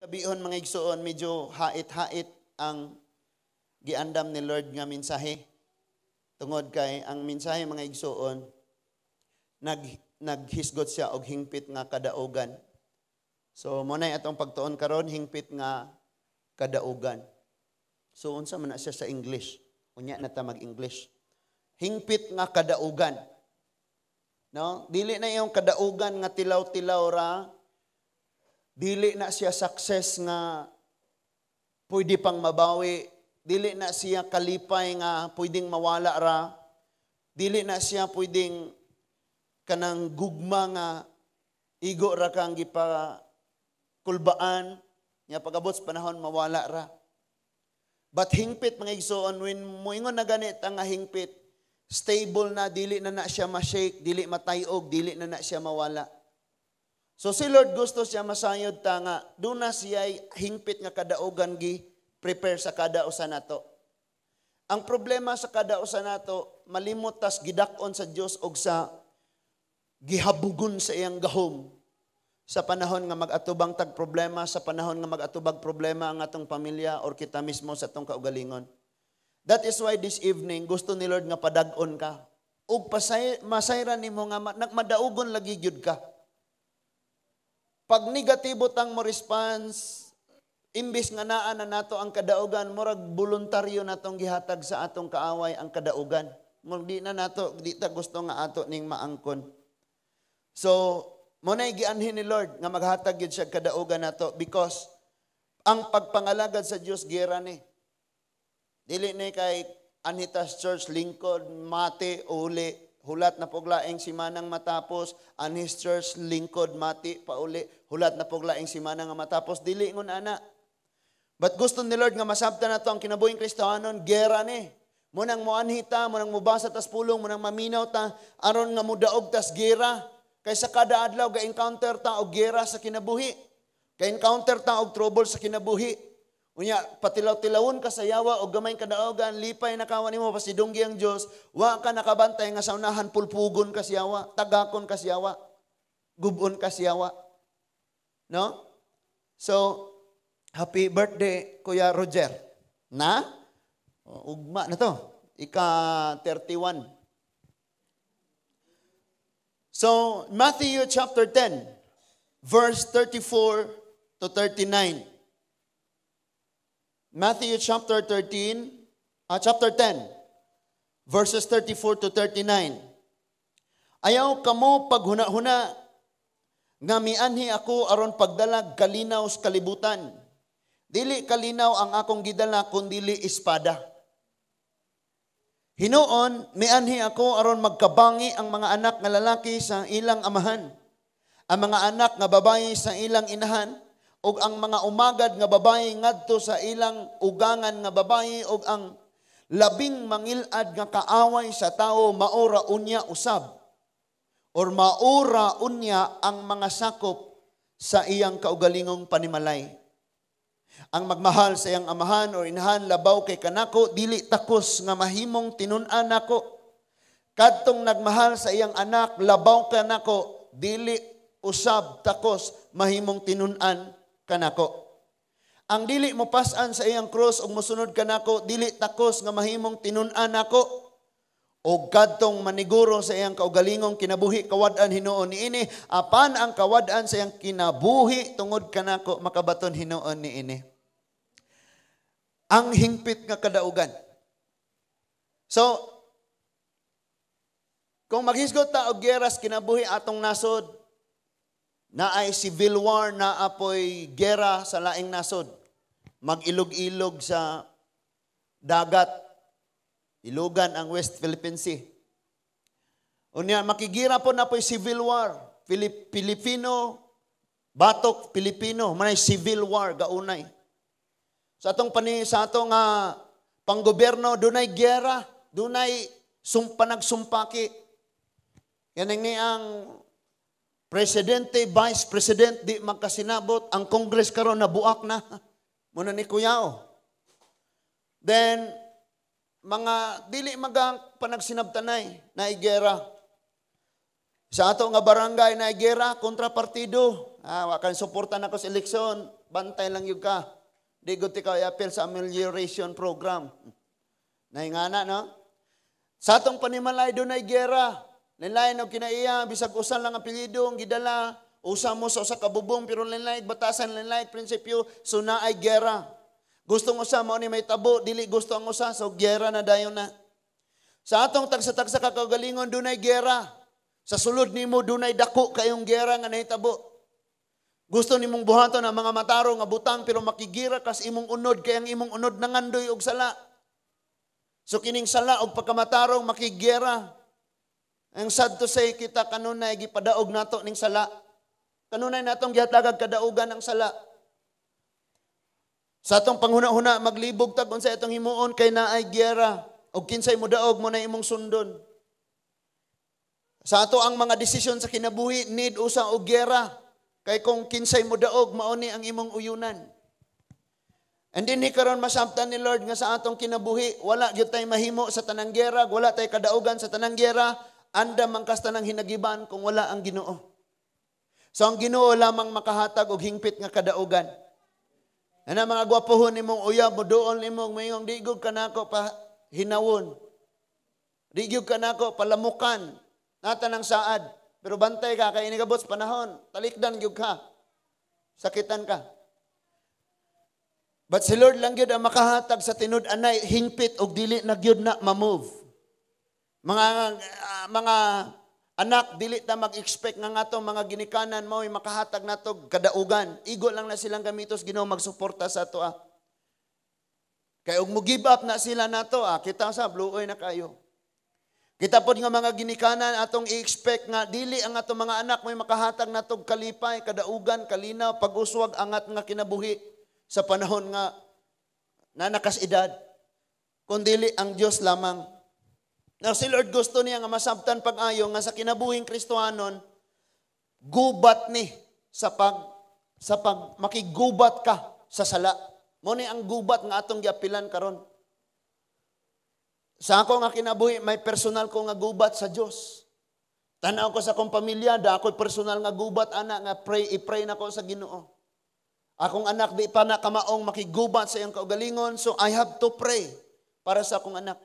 Kabihon, mga igsuon, medyo hait-hait ang giandam ni Lord nga mensahe. Tungod kay ang mensahe, mga igsuon, naghisgot siya og hingpit nga kadaugan. So mo na atong pagtuon karon, hingpit nga kadaugan. So unsa man na siya sa English? Unya na ta mag-English. Hingpit nga kadaugan. No? Dili na yung kadaugan nga tilaw-tilaw ra. Dili na siya success nga pwede pang mabawi. Dili na siya kalipay nga pwedeng mawala ra. Dili na siya pwedeng kanang gugma nga igo ra kang gipa kulbaan nga pag-abot sa panahon mawala ra. But hingpit, mga igsoon, when moingon na ganit ang nga hingpit, stable na, dili na na siya ma-shake, dili matayog, dili na na siya mawala. So si Lord, gusto siya masayod ta nga duna siya hingpit nga kadaugan gi prepare sa kada usa nato. Ang problema sa kada usa nato, malimot tas gidak-on sa Dios og sa gihabugon sa iyang gahom sa panahon nga mag-atubang tag problema, sa panahon nga mag-atubag problema ang atong pamilya or kita mismo sa atong kaugalingon. That is why this evening, gusto ni Lord nga padag-on ka. Ug masayran nimo nga nagmadaugon lagi gyud ka. Pag negatibo tang mo response, imbis nga naa na nato ang kadaugan, murag voluntaryo natong gihatag sa atong kaaway ang kadaugan. Murag di na nato, di ta gusto nga ato ning maangkon. So, mo na gianhin ni Lord nga maghatag gyud siya kadaugan nato because ang pagpangalagad sa Dios, gera ni. Dili ni kay anhi tas church, lingkod, mati, uli, hulat na puglaing simanang matapos, anhis church, lingkod, mati, pauli, hulat na puglaing simana nga matapos, dili ngon ana. But gusto ni Lord nga masabtan nato ang kinabuhing Kristohanon, gera ni. Munang moanhi ta, munang mubasa tas pulong, munang maminaw ta, aron nga mudaog tas gera. Kay sa kada adlaw ga-encounter ta og gera sa kinabuhi. Ga-encounter ta og trouble sa kinabuhi. Unya, patilaw-tilawon ka sa yawa og gamay kadaogan, lipay na kawan nimo pasidunggi ang Dios, wa ka nakabantay nga sa unahan pulpugon ka sa yawa, tagakon ka sa yawa, gubon ka sa yawa. No? So, happy birthday, Kuya Roger. Na? O, ugma na to. Ika 31. So, Matthew chapter 10, verse 34 to 39. Matthew chapter 13, chapter 10, verses 34 to 39. "Ayaw kamo paghuna-huna nga mianhi ako aron pagdalag kalinaw sa kalibutan. Dili kalinaw ang akong gidala kundili espada. Hinuon, mianhi ako aron magkabangi ang mga anak nga lalaki sa ilang amahan, ang mga anak nga babayi sa ilang inahan, ug ang mga umagad nga babayi ngadto sa ilang ugangan nga babayi, ug ang labing mangilad nga kaaway sa tao maora unya usab or maura unya ang mga sakop sa iyang kaugalingong panimalay. Ang magmahal sa iyang amahan o inahan labaw kay kanako dili takos nga mahimong tinun-an nako. Kadtong nagmahal sa iyang anak labaw kanako dili usab takos mahimong tinun-an kanako. Ang dili mo pas-an sa iyang krus ug mosunod kanako dili takos nga mahimong tinun-an nako. O kadtong maniguro sa iyang kaugalingong kinabuhi kawad-an hinuon niini, apan ang kawad-an sa iyang kinabuhi tungod kanako makabaton hinuon niini." Ang hingpit nga kadaugan. So, kung maghisgot ta og gera sa kinabuhi atong nasod, naay civil war, naapoy gera sa laing nasod. Mag-ilog-ilog sa dagat. Ilugan ang West Philippine Sea. Unya, makigira po na po'y civil war. Pilipino, batok Pilipino, manay civil war gaunay. Sa atong panggobyerno, dunay gera, dunay nagsumpa-nagsumpaki. Yan ni ang presidente, vice president di magkasinabot, ang Congress karon nabuak na. Muna ni Kuyao. Then mga dili magang panagsinabtanay na igera. Sa ato nga barangay na igera kontra partido. Ah, wa kan suporta nako sa eleksyon. Bantay lang gyud ka. Di gud ka i-appeal sa amelioration program. Naingana, no? Sa atong panimalay, dunay gera. Lain og kinaiya, bisag usa lang ang apelyido ang gidala, usa mo sa usa ka bubong, pero lain batasan, lain prinsipyo, so naay gera. Gustong usa mao ni may tabo, dili gusto ang usa, so gera na dayon na. Sa atong tagsa-tagsa ka kaugalingon, dunay gera. Sa sulod nimo dunay dako kayong gera nga nahitabo. Gusto nimong buhaton ang mga matarong nga butang, pero makigira kas imong unod kay ang imong unod nangandoy og sala. So kining sala og pagkamatarong makigera. Ang sad to say, kita kanunay gipadaog nato ning sala. Kanunay natong gihatagag kadaugan ang sala. Sa atong panghuna-huna, maglibog tag unsa itong himuon kay naay gera og kinsay modaog mo na imong sundon. Sa ato ang mga desisyon sa kinabuhi need usa og gera kay kung kinsay mo daog mao ni ang imong uyunan. And din karon masabtan ni Lord nga sa atong kinabuhi wala gyud tay mahimo sa tanang gera, wala tay kadaugan sa tanang gera, andam man kas tanang hinagiban kung wala ang Ginoo. So ang Ginoo lamang makahatag og hingpit nga kadaugan. Ana mga gwapohon nimong uyab mo doon nimong mayong di gyud kanako pa hinawon. Di gyud kanako palamukan. Nata ng saad. Pero bantay ka kay inigabot sa panahon, talikdan gyud ka. Sakitan ka. But si Lord lang gyud ang makahatag sa tinud-anay hingpit og dili na gyud na ma-move. Mga anak, dili ta mag-expect nga ngatong mga ginikanan mao'y makahatag nato kadaugan. Igo lang na silang gamitos Ginoo magsuporta sa ato ah. Kay og mo give up na sila nato ah, kita sa bluoy na kayo. Kita pod nga mga ginikanan atong i-expect nga dili ang atong mga anak may makahatag natog kalipay, kadaugan, kalinaw, pag-uswag angat nga kinabuhi sa panahon nga nanakas edad. Kundili ang Dios lamang. Now si Lord gusto niya nga masabtan pag-ayo nga sa kinabuhing Kristohanon, gubat ni sa pag makigubat ka sa sala. Mo ni ang gubat nga atong giapilan karon. Sa ako nga kinabuhi, may personal ko nga gubat sa Dios. Tanaw ko sa akong pamilya, da ako'y personal nga gubat ana nga pray i-pray nako sa Ginoo. Akong anak di pa na kamaong makigubat sa iyang kaugalingon, so I have to pray para sa akong anak.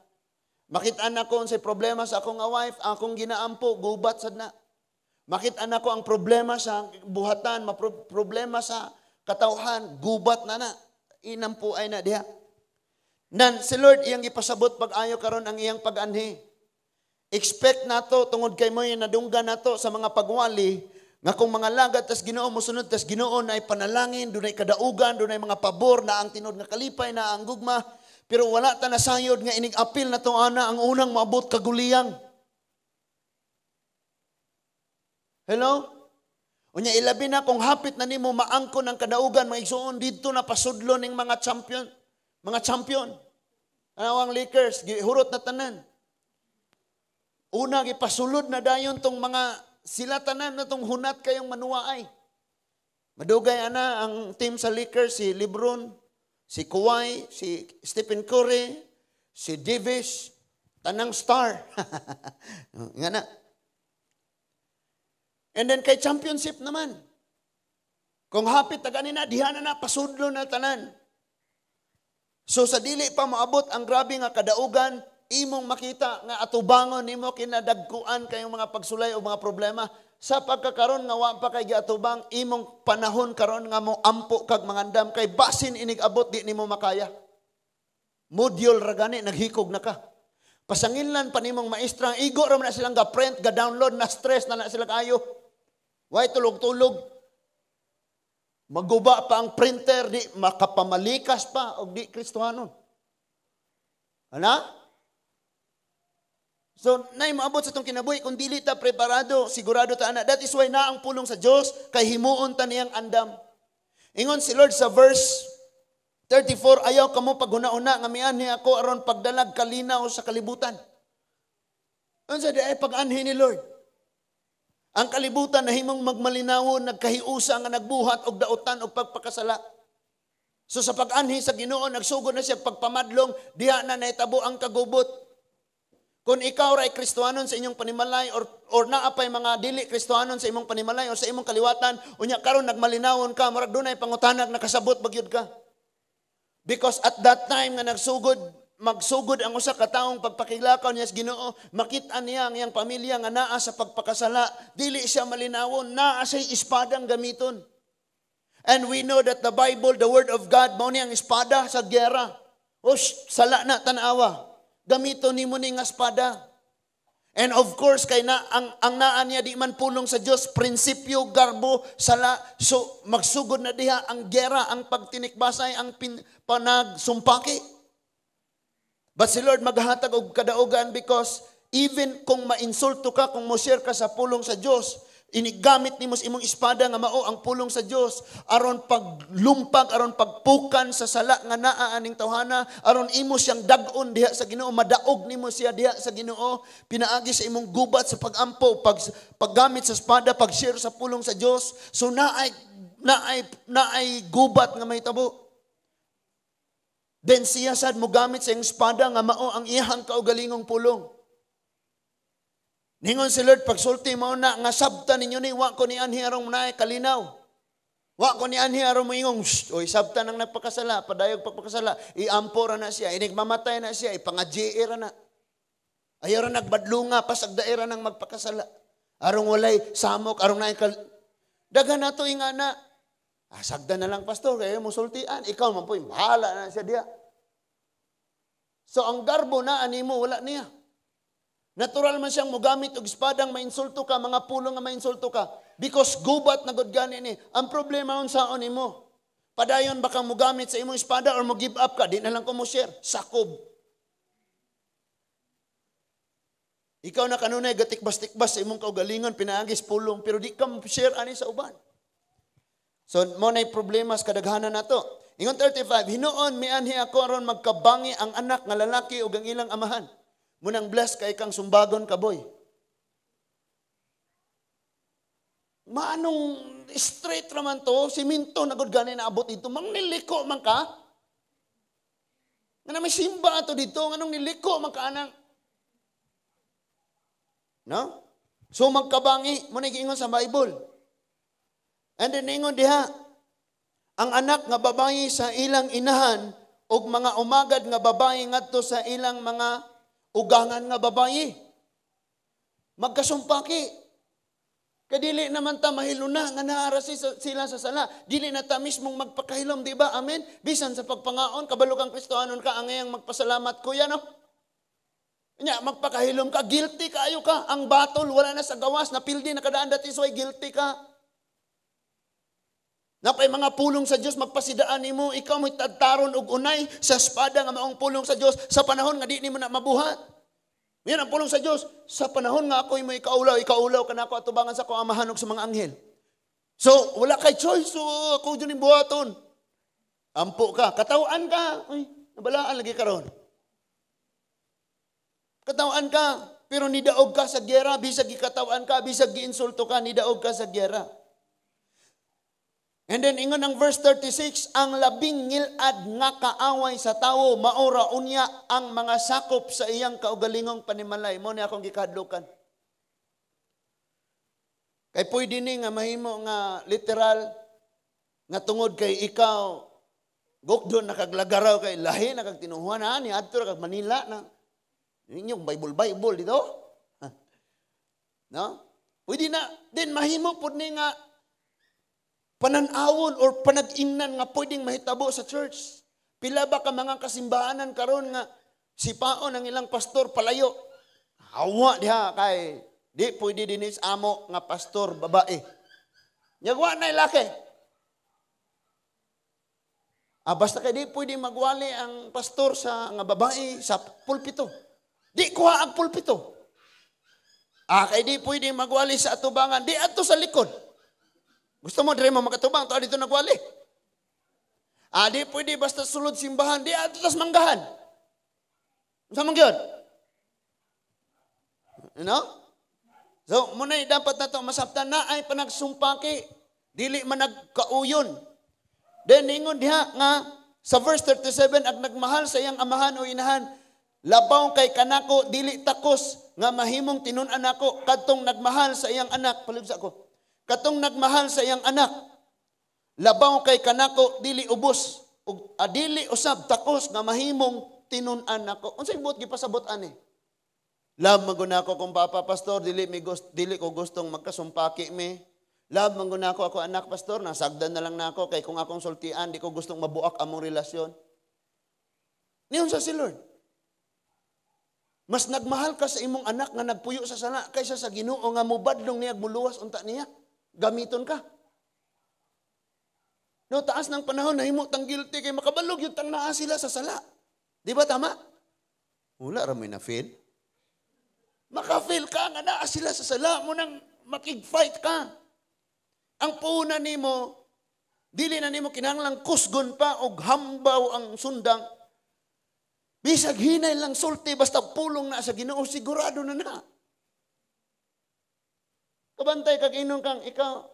Makita nako unsay problema sa akong nga wife, akong ginaampo, gubat sad na. Makita nako ang problema sa buhatan, problema sa katawhan, gubat na na. Inampo ay na diha. Nan si Lord iyang ipasabot pag-ayo karon ang iyang pag-anhi. Expect nato tungod kay mo yung nadunggan nato sa mga pagwali nga kung mga lagad tas Ginoo mosunod tas Ginoo na panalangin, dunay kadaugan, dunay mga pabor na ang tinuod nga kalipay na ang gugma, pero wala ta nasayod nga inig apil na to ana ang unang maabot kaguliyang. Hello? Unya ilabi na kung hapit na nimo maangkon ang kadaugan mga igsuon didto na pasudlo ning mga champion. Mga champion. Ano ang Lakers, gihurot na tanan. Una, gipasulod na dayon tong mga, sila tanan na tong hunat kayong manuwaay. Madugay ana ang team sa Lakers, si LeBron, si Kawhi, si Stephen Curry, si Davis, tanang star. Nga na. And then kay championship naman. Kung hapit na ganina, diha na na, pasudlo na tanan. So sa dili pa maabot ang grabe nga kadaugan, imong makita nga atubangon nimo kinadagkuan kayong mga pagsulay o mga problema. Sa pagkakaron nga wa pa kay giatubang, imong panahon karon nga mo ampo kag mangandam kay basin inig abot di nimo makaya. Module ra gani naghikog na ka. Pasanginlan pa nimong maestra, igo ra man na silang ga-print, ga-download, na stress na na sila kaayo. Way tulog-tulog. Maguba pa ang printer, di makapamalikas pa og di Kristohanon. Ana? So, nay maabot sa itong kinabuhi, kung dili ta preparado, sigurado ta ana. That is why na ang pulong sa Dios kay himuon ta niyang andam. Ingon si Lord sa verse 34, ayaw kamo paghuna-una nga mianhi ako aron pagdalag kalinaw sa kalibutan. Unsa di ay pag-anhi ni Lord? Ang kalibutan na himong magmalinawon, nagkahiusa nga nagbuhat og dautan og pagpakasala. So sa pag-anhi sa Ginoo, nagsugod na siya pagpamadlong, diha na nahitabo ang kagubot. Kung ikaw ra ay Kristohanon sa inyong panimalay or naa pay mga dili Kristohanon sa imong panimalay or sa imong kaliwatan, unya karon nagmalinawon ka, murag dunay pangutanag, nakasabot ba gyud ka? Because at that time nga magsugod ang usa ka taong pagpakiglakaw niya sa Ginoo, makita niya ang iyang pamilya nga naa sa pagpakasala, dili siya malinawon, naa siya'y espadang gamiton. And we know that the Bible, the Word of God, mao ni ang espada sa giyera. Ush, sala na, tanawa. Gamiton nimo ni nga espada. And of course, kay na, ang naa niya di man pulong sa Dios, prinsipyo, garbo, sala. So, magsugod na diha ang gera, ang pagtinikbasay, ang panagsumpaki. But si Lord maghatag og kadaugan because even kung mainsulto ka, kung mo-share ka sa pulong sa Dios, inigamit nimo sa imong espada nga mao ang pulong sa Dios aron paglumpag, aron pagpukan sa sala nga naa aning tawhana, aron imo siyang dag-on diha sa Ginoo, madaog nimo siya diha sa Ginoo pinaagi sa imong gubat sa pagampo, paggamit sa espada, pag-share sa pulong sa Dios. So naay gubat nga mahitabo. Then siya sad mo gamit sa iyang espada nga mao ang iyang kaugalingong pulong. Ningon si Lord, pagsulti mo na nga sabta ninyo ni, wa ko ni anhi arong naay kalinaw. Wa ko ni anhi arong moingong, "Shh, oy, sabta nang nagpakasala, padayog pagpakasala, iampo ra na siya, inig mamatay na siya, ipangadji ra na. Ayaw ra nagbadlunga, pasagdae ra nang magpakasala. Arong walay samok, arong naay kal..." Daghan na to ingana. "Ah, sagda na lang, pastor, kaya mo sultian. Ikaw man po, bahala na siya diya." So ang garbo na animo, wala niya. Natural man siyang mogamit og espadang mainsulto ka, mga pulong nga mainsulto ka. Because gubat na gud gani ni. Ang problema, unsaon nimo? Padayon ba kang mogamit sa imong espada or mo give up ka? Di na lang ko mo share. Sakob. Ikaw na kanunay gatikbas-tikbas sa imong kaugalingon pinaagis pulong, pero di ka mo share ani sa uban. So mo nay problema sa kadaghanan nato. Ingon 35, "Hinuon, mianhi ako aron magkabangi ang anak nga lalaki ug ang ilang amahan." Munang bless kay kang sumbagon ka, boy. Maanong straight raman to, siminto na gud gani na abot dito, mang niliko man ka. Nga na may simba ato dito, nganong niliko man ka anang. No? So magkabangi, mo na giingon sa Bible. And then ingon diha, ang anak nga babayi sa ilang inahan ug mga umagad nga babayi ngadto sa ilang mga ugangan nga babayi. Magkasumpaki. Kadili naman ta mahiluna nga naara sila sa sala. Dili na ta mismong magpakahilom, di ba? Amen? Bisan sa pagpangaon, kabalo kang Kristohanon ka, ang iyang magpasalamat, kuya, no? Nya, magpakahilom ka, guilty kaayo ka. Ang batol, wala na sa gawas, napildi na kadaan, that is why guilty ka. Napay mga pulong sa Dios magpasidaan nimo, ikaw mo'y tadtaron og unay sa espada nga maong pulong sa Dios sa panahon nga di nimo na mabuhat. Yan ang pulong sa Dios sa panahon nga ako'y mo ikaulaw, ikaulaw ka nako atubangan sa akong amahan ug sa mga anghel. So wala kay choice, so ako jud ning buhaton. Ampo ka, katawan ka. Uy, nabalaan lagi karon. Katawan ka, pero nidaog ka sa giyera, bisag gikatawan ka, bisag giinsulto ka, nidaog ka sa giyera. And then ingon ang verse 36, ang labing ngilad nga kaaway sa tawo maura unya ang mga sakop sa iyang kaugalingong panimalay. Mo ni akong gikahadlukan. Kay pwede ni nga mahimo nga literal nga tungod kay ikaw gukdon nakaglagaraw kay lahi na kag tinuhuan na ni adto ra kag Manila na. Inyong Bible Bible dito. No? Pwede na din mahimo pud ni nga pananawon or panag-ingnan nga pwedeng mahitabo sa church. Pila ba ka mga kasimbahanan karon nga sipaon ang ilang pastor palayo? Hawa diha kay di pwede dinis amo nga pastor babae. Nyagwa na laki. Ah, basta kay di pwede magwali ang pastor sa nga babae sa pulpito. Di kuha ang pulpito. Ah, kay di pwede magwali sa atubangan, di adto sa likod. Gusto mo dire mo makatubang, to dito nagwali. Ah, di pwede basta sulod simbahan, di adto tas manggahan. Unsa man gyud? You know? So, muna'y dapat na to masabtan na ay panagsumpaki, dili man nagkauyon. Then ingon diha nga sa verse 37, ang nagmahal sa iyang amahan o inahan Labaw kay kanako dili takos nga mahimong tinun-an nako kadtong nagmahal sa iyang anak. Palibsa ko. Katong nagmahal sa iyang anak. Labaw kay kanako dili ubos ug dili usab takos nga mahimong tinun-an nako. Unsay buot gipasabot ani? Love man gud nako kung papa, pastor, dili mi gust, dili ko gustong magkasumpaki mi. Love man gud nako ako anak, pastor, nasagdan na lang nako kay kung akong sultian, di ko gustong mabuak among relasyon. Niyon sa si Lord. Mas nagmahal ka sa imong anak nga nagpuyo sa sala kaysa sa Ginoo nga mubadlong niya, muluwas unta niya. Gamiton ka. No, taas ng panahon nahimo tang guilty kay makabalog yung tang naa sila sa sala. Di ba tama? Wala ra may na-feel. Maka-feel ka nga naa sila sa sala mo nang makig-fight ka. Ang puuna nimo, dili na nimo kinahanglang kusgon pa og hambaw ang sundang. Bisag hinay lang sulti, basta pulong na sa Ginoo, sigurado na na. Kabantay kag inon kang ikaw,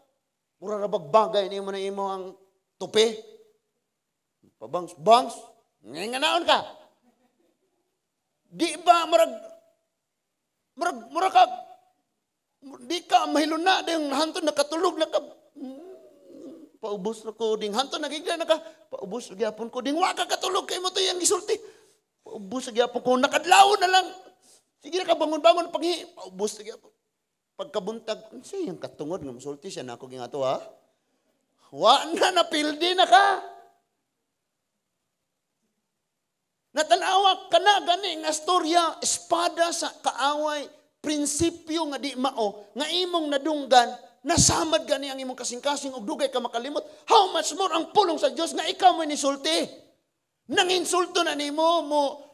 mura ra bagbagay nimo na imo ang tupi. Pabangs, bangs, nganaon ka. Di ba murag murag ka, di ka mahiluna ding hanto nakatulog na ka, paubos na ko ding hanto nagigla na ka, paubos na gyapon ko ding wa ka katulog kay mo to yang gisulti. Paubos na gyapon ko, nakadlaw na lang. Sige na ka bangon-bangon paghi, paubos na gyapon. Pagkabuntag, unsa yang katungod nga mosulti siya nako gingato ha? Wa na napildi na ka. Natanawa ka na gani nga storya, espada sa kaaway, prinsipyo nga di mao, nga imong nadunggan, nasamad gani ang imong kasing-kasing ug dugay ka makalimot. How much more ang pulong sa Dios nga ikaw mo nisulti? Nanginsulto na nimo,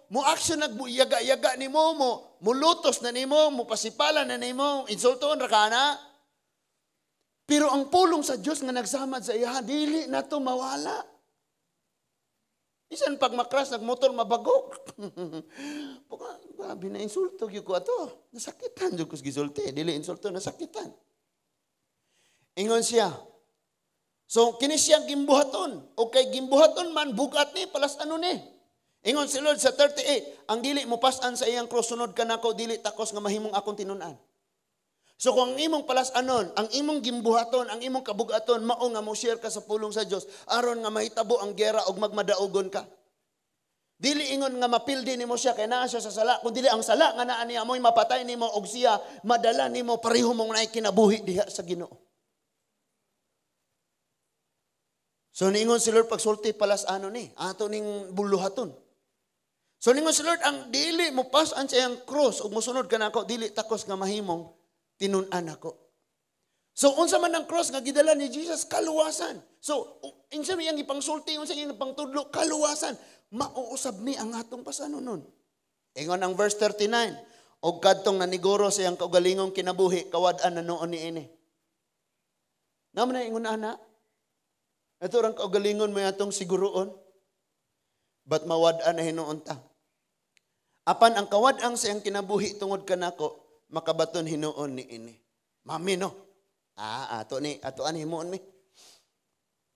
mo action nagbuyaga-yaga nimo, mo mulutos na nimo, mo pasipala na nimo, insultoon ra ka na. Pero ang pulong sa Dios nga nagsamad sa iya, dili na to mawala. Isan pag makras, nagmotor, mabagok. Grabe na insulto gyud ko ato. Nasakitan gyud ko sa gisulti. Dili insulto, nasakitan. Ingon siya. So, kini siya gimbuhaton. O kay gimbuhaton man, bugat ni, palas ano ni. Ingon si Lord sa 38, ang dili mo pasan sa iyang cross, sunod ka nako, dili takos nga mahimong akong tinun-an. So kung ang imong palasanon, ang imong gimbuhaton, ang imong kabugaton, mao nga mo share ka sa pulong sa Dios, aron nga mahitabo ang gera og magmadaugon ka. Dili ingon nga mapildi nimo siya kay naa siya sa sala, kun dili ang sala nga naa niya mo'y mapatay nimo og siya madala nimo pareho mong naay kinabuhi diha sa Ginoo. So niingon si Lord pagsulti palas-anon ni, ato ning buluhaton. So ningon si Lord, ang dili mo pasan sa iyang cross ug mosunod ka nako, dili takos nga mahimong tinun-an ako. So unsa man ang cross nga gidala ni Jesus, kaluwasan. So unsa man iyang ipangsulti, unsa iyang ipangtudlo, kaluwasan. Mauusab ni ang atong pasanon nun. Ingon ang verse 39, og kadtong naniguro sa iyang kaugalingong kinabuhi, kawad-an na noon niini. Naman na ingon ana. Ito rang kaugalingon may atong siguroon. But mawad-an na hinuon ta. Apan ang kawad-ang sa iyang kinabuhi tungod kanako, makabaton hinuon ni ini. Mami no. Ah, ato ni, ato ani himuon mi.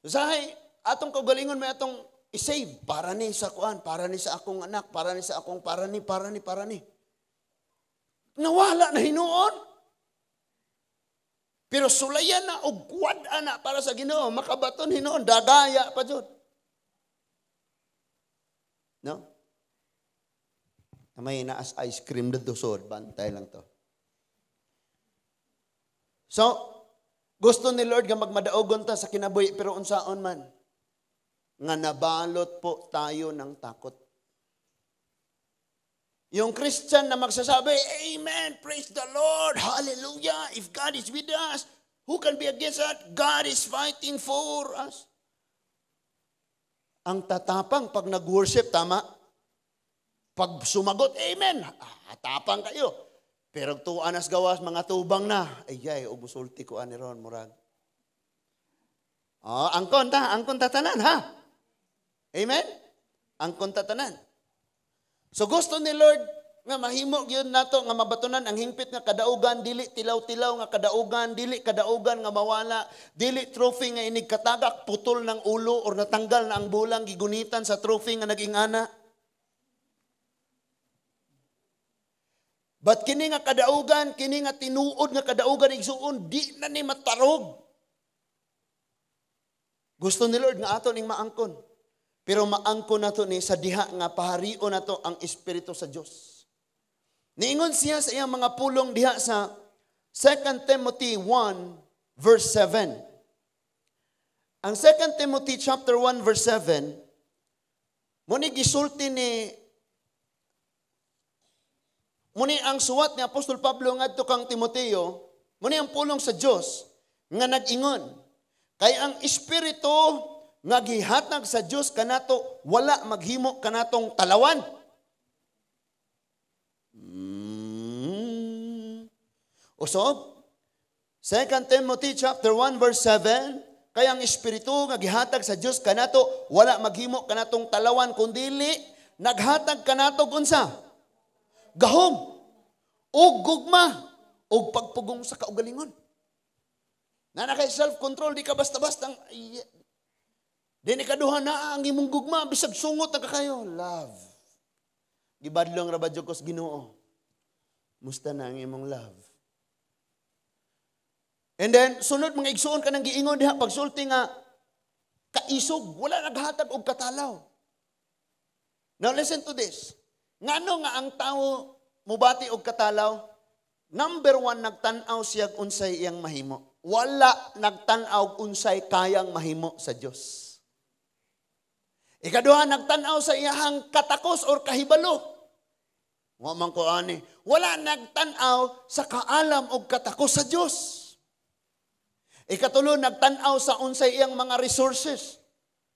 Usahay, atong kaugalingon may atong i-save para ni sa kuan, para ni sa akong anak, para ni sa akong para ni, para ni, para ni. Nawala na hinuon. Pero sulayan na og kuwad na para sa Ginoo, makabaton hinuon, dagaya pa jud. No? May naas ice cream dito sod, bantay lang to. So, gusto ni Lord nga magmadaogon ta sa kinabuhi, pero unsaon man, nga nabalot po tayo ng takot. Yung Christian na magsasabi, "Amen, praise the Lord, hallelujah, if God is with us, who can be against us? God is fighting for us." Ang tatapang pag nag-worship, tama? Pag sumagot, "Amen," tapang kayo. Pero tuan as gawas, mga tubang na. Ay, ay, musulti ko ani ron, murag. Oh, angkon ta tanan, ha? Amen? Angkon ta tanan. So gusto ni Lord nga mahimo gyud nato nga mabatunan ang hingpit nga kadaugan, dili tilaw-tilaw nga kadaugan, dili kadaugan nga mawala, dili trophy nga inig katagak, putol ng ulo or natanggal na ang bulang gigunitan sa trophy nga naging ana. But kini nga kadaugan, kini nga tinuod nga kadaugan, igsuon, di na ni matarog. Gusto ni Lord nga ato ning maangkon. Pero maangkon nato ni sa diha nga paharion nato ang Espiritu sa Dios. Niingon siya sa iyang mga pulong diha sa 2 Timothy 1 verse 7. Ang 2 Timothy chapter 1 verse 7, mo ni gisulti ni muni ang suwat ni Apostol Pablo ngadto kang Timoteo, muni ang pulong sa Dios nga nag-ingon, kay ang Espiritu nga gihatag sa Dios kanato wala maghimo kanatong talawan. Usob, 2 Timothy chapter 1 verse 7, kay ang Espiritu nga gihatag sa Dios kanato wala maghimo kanatong talawan, kundili naghatag kanato unsa? Gahom ug gugma ug pagpugong sa kaugalingon. Na na kay self-control, di ka basta-basta di ni kaduha na ang imong gugma bisag sungot na kayo. Love. Gibadlong ra ba jud ko sa Ginoo? Musta na ang imong love? And then sunod, mga igsuon, kanang giingon diha pagsulti nga kaisog, wala naghatag og katalaw. Now listen to this. Ngano nga ang tao mubati og katalaw? Number one, nagtan-aw siya unsay iyang mahimo. Wala nagtan-aw unsay kayang mahimo sa Dios. Ikaduha, nagtan-aw sa iyahang katakos or kahibalo. Wa man ko ani. Wala nagtan-aw sa kaalam og katakos sa Dios. Ikatulo, nagtan-aw sa unsay iyang mga resources.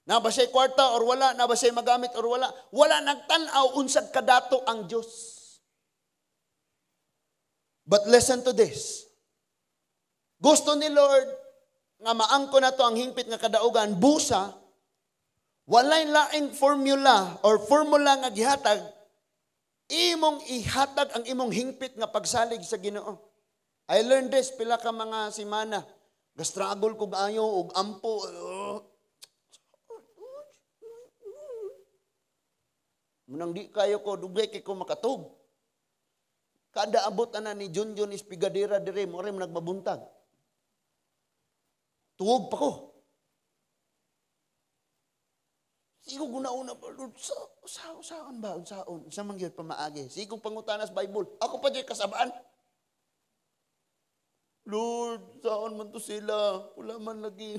Na ba siya'y kwarta or wala, na ba siya'y magamit or wala. Wala nagtan-aw unsag kadato ang Dios. But listen to this. Gusto ni Lord nga maangko na to ang hingpit nga kadaugan, busa, walay laing formula or formula nga gihatag, imong ihatag ang imong hingpit nga pagsalig sa Ginoo. I learned this pila ka mga semana. Gastruggle ko ayo og ampo. Munang di kayo ko, dugay kay ko makatug. Kada abot ana ni Junjun Espigadera dire, mo rin nagmabuntag. Tuog pa ko. Sigo guna-una pa, Lord, saan ba? Saan? Sa man gyud pamaagi? Sigo pangutana sa Bible. Ako pa dyan kasabaan. Lord, saan man to sila? Wala man lagi.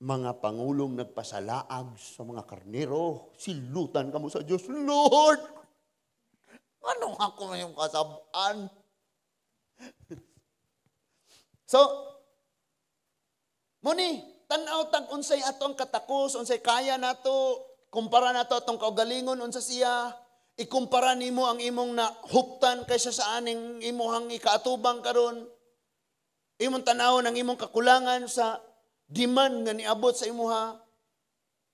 Mga pangulong nagpasalaag sa mga karnero, silutan ka mo sa Diyos. Lord, ano ako ngayong kasabaan? So, muni, tanaw tag unsay atong katakos, unsay kaya nato, kumpara nato atong kaugalingon unsa siya, ikumpara nimo ang imong nahuptan kaysa sa aning imuhang ikaatubang karon. Imong tanawon ang imong kakulangan sa demand nga niabot sa imuha.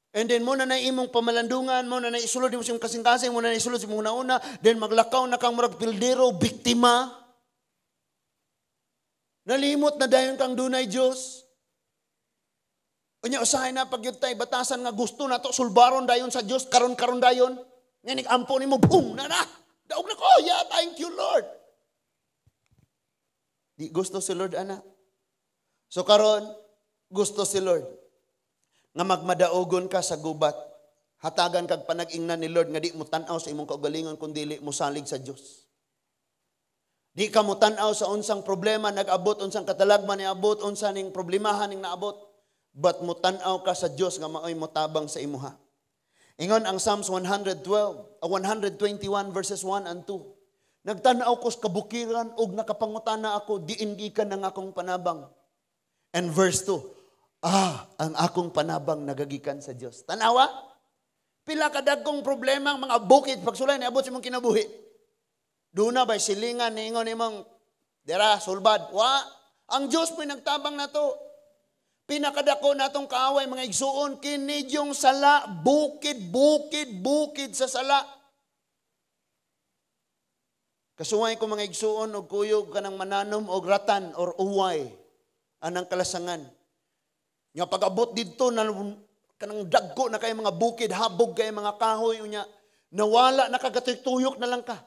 And then mo na na imong pamalandungan, mo na na isulod nimo sa imong kasing-kasing, mo na na isulod sa imong una-una, then maglakaw na kang murag pildero, biktima. Nalimot na dayon kang dunay Dios. Unya usahay na pag tay batasan nga gusto nato sulbaron dayon sa Dios karon-karon dayon. Nga nig-ampo nimo, boom na na. Daog na ko, yeah, thank you Lord. Di gusto si Lord ana. So karon gusto si Lord nga magmadaogon ka sa gubat. Hatagan kag panag-ingnan ni Lord nga di mo tan-aw sa imong kaugalingon kun dili mo salig sa Dios. Di ka mo tan-aw sa unsang problema nag-abot, unsang katalagman niabot, unsa ning problemahan ning naabot. But mo tan-aw ka sa Dios nga maoy motabang sa imuha. Ingon ang Psalms 112, 121 verses 1 and 2. Nagtan-aw ko sa kabukiran ug nakapangutana ako, diin gikan ang akong panabang. And verse 2, ang akong panabang nagagikan sa Dios. Tanawa? Pila ka dagkong problema ang mga bukid pagsulay niabot sa imong kinabuhi. Doon na ba'y silingan niingon imong dira sulbad. Wa, ang Dios mo'y nagtabang nato. Pinakadako natong kaaway mga igsuon kini yung sala, bukid, bukid, bukid sa sala. Kasuway ko mga igsuon og kuyog kanang mananom og ratan or uway anang kalasangan. Nga pag-abot didto na kanang dagko na kay mga bukid, habog kay mga kahoy unya, nawala na kagatuyok na lang ka.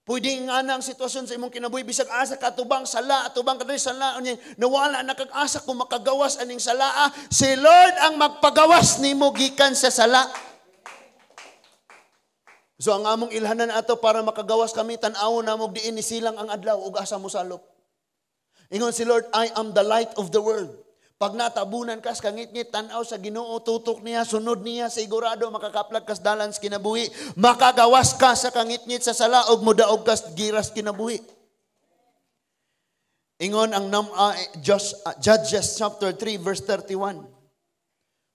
Pwede nga na ang sitwasyon sa imong kinabuhi, bisag asa ka tubang sala, atubang kadiri sala, unya nawala na kag asa kung makagawas aning sala, si Lord ang magpagawas nimo gikan sa sala. So ang among ilhanan ato para makagawas kami, tan-awon namo diin ni silang ang adlaw ug asa mo salop. Ingon si Lord, "I am the light of the world." Pag natabunan kas kangitngit, tan-aw sa Ginoo, tutok niya, sunod niya, sigurado makakaplag kas dalan sa kinabuhi. Makagawas ka sa kangitngit sa sala ug modaog kas giras kinabuhi. Ingon ang Judges chapter 3 verse 31.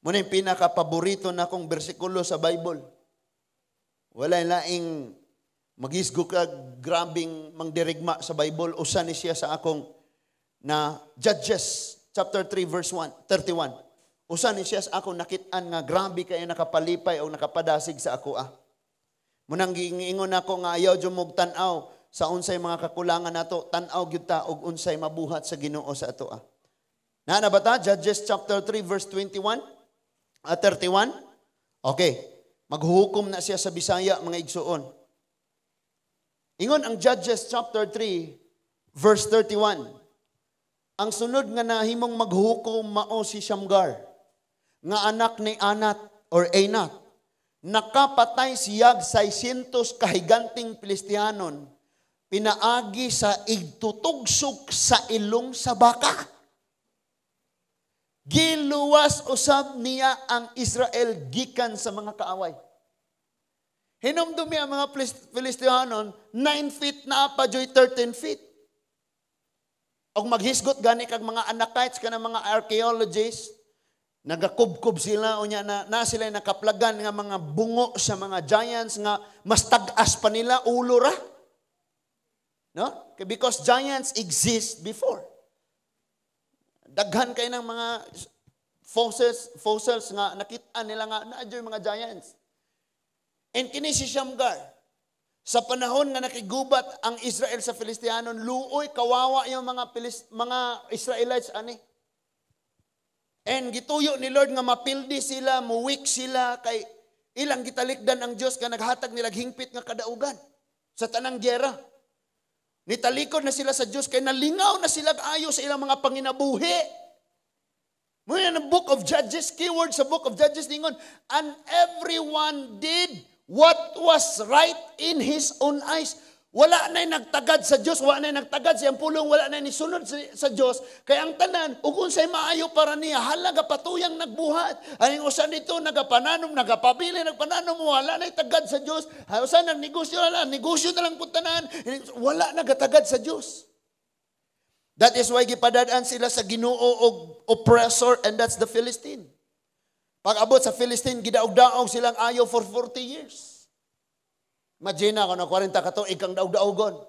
Muna yung pinaka-paborito na akong bersikulo sa Bible. Wala laing magisgo ka grabing mangdirigma sa Bible. Usa ni siya sa akong na Judges chapter 3 verse 1, 31. Usa ni siya sa akong nakit-an nga grabe kay nakapalipay o nakapadasig sa ako ah. Munang giingon ako nga ayaw jud mog tan-aw sa unsay mga kakulangan nato, tan-aw gyud ta og unsay mabuhat sa Ginoo sa ato ah. Naa na ba ta? Judges chapter 3 verse 21 at 31. Okay. Maghuhukom na siya sa Bisaya, mga igsuon. Ingon ang Judges chapter 3 verse 31. Ang sunod nga nahimong maghukom mao si Shamgar nga anak ni Anat or Anat. Nakapatay siyag 600 kahiganting Filistianon pinaagi sa igtutugsok sa ilong sa baka. Giluwas usab niya ang Israel gikan sa mga kaaway. Hinumdumi ang mga Filistianon, 9 feet na pa joy 13 feet. Og maghisgot gani kag mga Anakites kana mga archaeologists, nagakubkob sila unya na sila nakaplagan nga mga bungo sa mga giants nga mas tag-as pa nila ulo ra. No? Because giants exist before. Daghan kay ng mga fossils nga nakita nila nga naa mga giants. And kini si Shamgar, sa panahon nga nakigubat ang Israel sa Filistianon, luoy kawawa yung mga Israelites ani. And gituyo ni Lord nga mapildi sila, muwik sila kay ilang gitalikdan ang Dios ka naghatag nila hingpit nga kadaugan sa tanang gyera. Nitalikod na sila sa Dios kay nalingaw na sila ayo sa ilang mga panginabuhi. Muna ang Book of Judges, keyword sa Book of Judges ningon, "And everyone did what was right in his own eyes." Wala na nagtagad sa Dios, wala na nagtagad sa iyang pulong, wala na nisunod sa Dios. Kaya ang tanan, ug unsay maayo para niya, halaga patuyang nagbuhat. Aning usa nito nagapananom, nagapabili, nagpananom, wala na tagad sa Dios. Usa nagnegosyo, wala, negosyo na lang pud tanan. Wala nagatagad sa Dios. That is why gipadad-an sila sa Ginoo og oppressor, and that's the Philistine. Pag abot sa Philistine, gidaog-daog silang ayo for 40 years. Imagine ako na 40 ka tuig kang daog-daogon.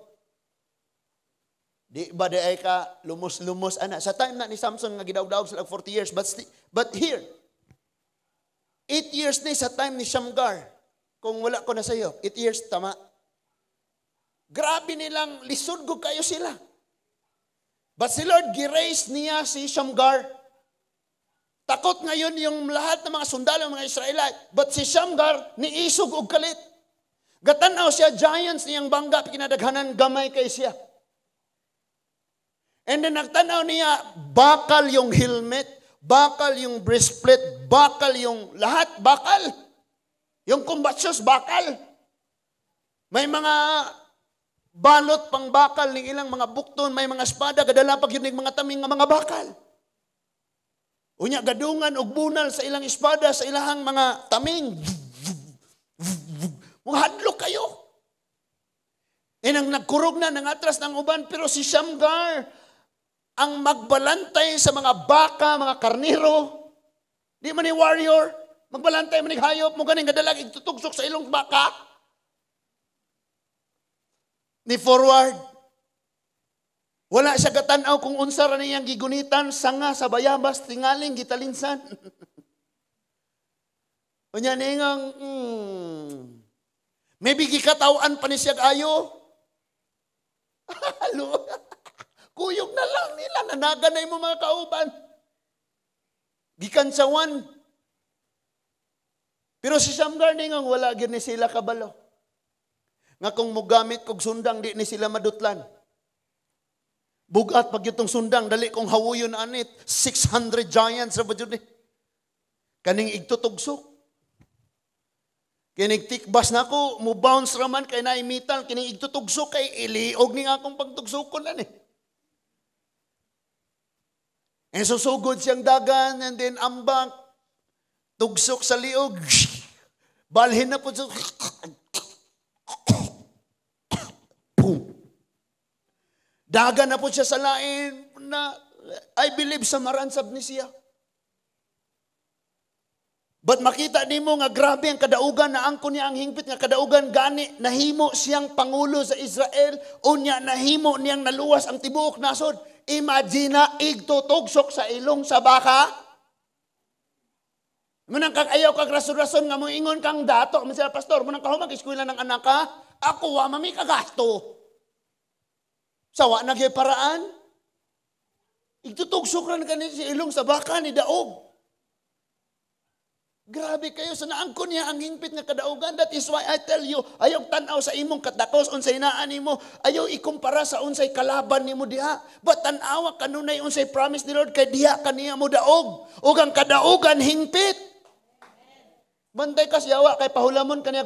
Di ba di ay ka lumos-lumos ana? Sa time na ni Samson nga gidaog-daog sila 40 years, but here 8 years ni sa time ni Shamgar. Kung wala ko na sa iyo, 8 years tama. Grabe nilang lisod gud kayo sila. But si Lord, gi-raise niya si Shamgar. Takot ngayon yung lahat ng mga sundalo, mga Israelite. But si Shamgar, niisog og kalit. Gatanaw siya, giants niyang bangga, kinadaghanan gamay kay siya. And then nagtanaw niya, bakal yung helmet, bakal yung breastplate, bakal yung lahat, bakal. Yung combat shoes, bakal. May mga balot pang bakal ng ilang mga bukton, may mga espada, gadala pag yun mga taming nga mga bakal. Unya gadungan og bunal sa ilang espada, sa ilahang mga taming. Mga hadlok kayo. E nang nagkurog na ng atras ng uban, pero si Shamgar, ang magbalantay sa mga baka, mga karniro, di man ni warrior, magbalantay man ni hayop, mo ganing gadalag igtutugsok sa ilong baka. Ni forward. Wala siya gatanaw kung unsa ra niyang gigunitan, sanga sa bayabas, tingaling gitalinsan. Unya ningang, maybe gikatawan pa ni siya ayo. Halo. Kuyog na lang nila, nanaga na imo mga kauban. Gikansawan. Pero si Shamgar ningang wala gyud ni sila kabalo. Nga kung mugamit kog sundang, di ni sila madutlan. Bugat pag itong sundang, dali kong hawuyon anit. 600 giants sa ba ni? Kaning igtutugsok. Kining tikbas na ako, mo bounce raman kay naimital, kining igtutugsok kay iliog ni akong pagtugsokon ani. And susugod siyang dagan, and then ambak, tugsok sa liog, balhin na po siya. Boom. Dagan na po siya sa lain na I believe sa maransab ni siya. But makita nimo nga grabe ang kadaugan na angkon niya ang hingpit nga kadaugan gani nahimo siyang pangulo sa Israel, unya nahimo niyang naluwas ang tibuok nasod. Imagine na igtutugsok sa ilong sa baka. Munang kag ayaw kag rason-rason nga moingon kang dato, man sila pastor, munang kahumag eskwela ng anak ka, ako wa mami kagasto. Sawa na gyud paraan. Igtutugsok ra kani sa ilong sa baka ni daog. Grabe kayo, sa naangkon niya ang hingpit nga kadaugan. That is why I tell you, ayaw tan-aw sa imong katakos, unsay naan nimo, ayaw ikumpara sa unsay kalaban nimo diha. But tan-awa kanunay unsay promise ni Lord, kay diha kaniya mo daog. Ug ang kadaugan hingpit. Bantay ka siyawa, kay pahulamon kaniya,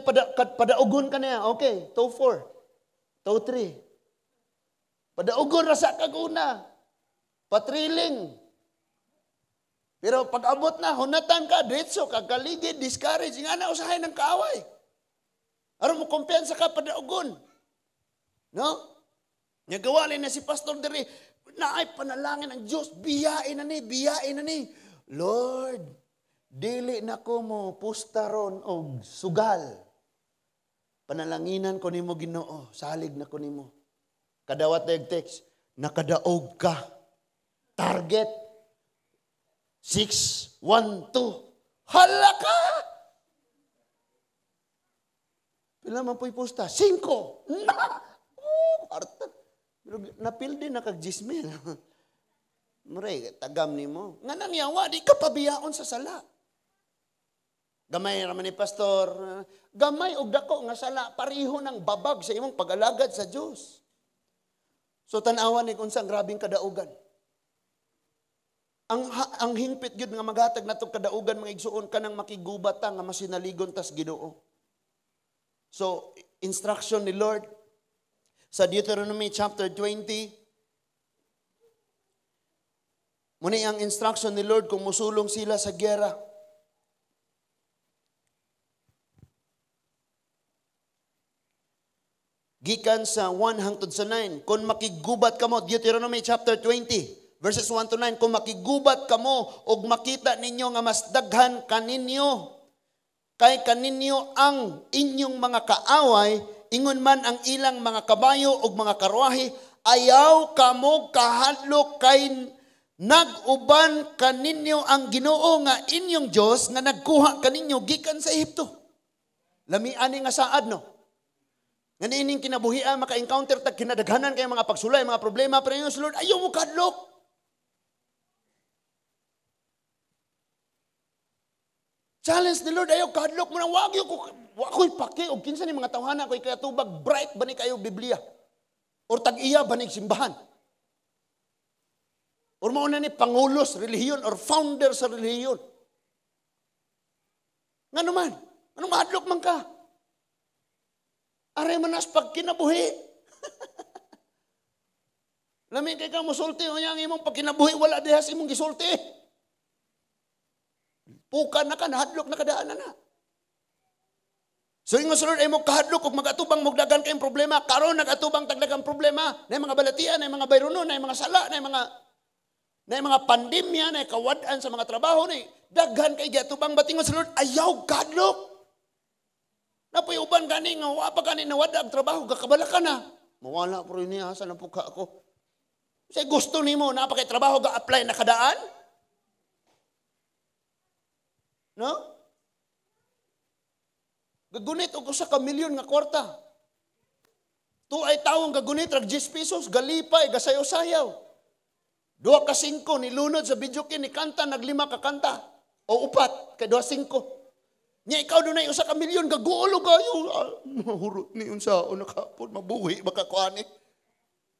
padaugon kaniya. Okay, 2-4, 2-3. Padaugon ra sa kaguna. Patriling. Pero pag abot na, hunatan ka, diretso ka, kaligid, discourage, nga na usahay ng kaaway. Aron mo kumpiyansa ka, padaugon. No? Nagawalin na si Pastor diri, naay panalangin ang Diyos, biyain na ni, biyain na ni. Lord, dili na ko mo pustaron og sugal. Panalanginan ko nimo Ginoo, salig na ko nimo. Kadawat na yung text, nakadaog ka. Target. 6, 1, 2. Hala ka! Pila man po'y pusta? 5. Na! Oh, arta. Pero napildi na kag 10,000. Mure, tagam nimo. Nga nang yawa, di ka pabiyaon sa sala. Gamay raman ni pastor. Gamay og dako nga sala, pariho ng babag sa imong pag-alagad sa Dios. So tan-awan ni kung unsang grabing kadaugan. Ang hingpit gyud nga maghatag natong kadaugan mga igsuon kanang makigubat ta nga masinaligon tas Ginoo. So instruction ni Lord sa Deuteronomy chapter 20, muni ang instruction ni Lord kung musulong sila sa giyera. Gikan sa 1 hangtod sa 9, kung makigubat kamo, Deuteronomy chapter 20 verses 1 to 9, kung makigubat kamo og makita ninyo nga mas daghan kaninyo, kay kaninyo ang inyong mga kaaway, ingon man ang ilang mga kabayo og mga karwahe, ayaw kamo kahadlok kay nag-uban kaninyo ang Ginoo nga inyong Dios nga nagkuha kaninyo gikan sa Ehipto. Lamian ni nga saad, no? Nga niining kinabuhian, maka-encounter tag kinadaghanan kay mga pagsulay, mga problema, pero yung Lord, ayaw mo kahadlok. Challenge ni Lord, ayaw kahadlok mo nang wag ko, ako'y paki, o kinsa ni mga tawhana, ako'y kayatubag, bright ba ni kayo Biblia? Or tag-iya ba ni simbahan? Or mauna ni pangulos relihiyon or founder sa relihiyon. Nga naman, anong mahadlok man ka? Aray manas pag kinabuhi. Lamin kay ka musulti, o ang imong pagkinabuhi, wala diha sa imong gisulti. Puka na ka, nahadlok na kadaan na na. So ingon sa Lord, ay mo kahadlok kung mag-atubang magdagan kayong problema. Karon nag-atubang tagdagang problema. Na mga balatian, na mga bayronon, na mga sala, na mga pandemya, na kawad-an sa mga trabaho, na daghan kay giatubang. But ingon sa Lord, ayaw kahadlok. Napoy uban gani nga wa pa gani nawad ang trabaho, gakabala ka na. Mawala pero niya asa na puka ako. Say gusto nimo na pa kay trabaho ga-apply na kadaan? No? Gagunit og usa ka milyon nga kwarta. Tuay tawong gagunit rag 10 pesos, galipay, gasayaw-sayaw. 2 ka 5 nilunod sa video ni kanta, naglima ka kanta o upat kay 2 5. Nya ikaw dunay 1 ka milyon, gaguolo kayo. Ah, mahurot ni unsaon nakapon, mabuhi baka kuani.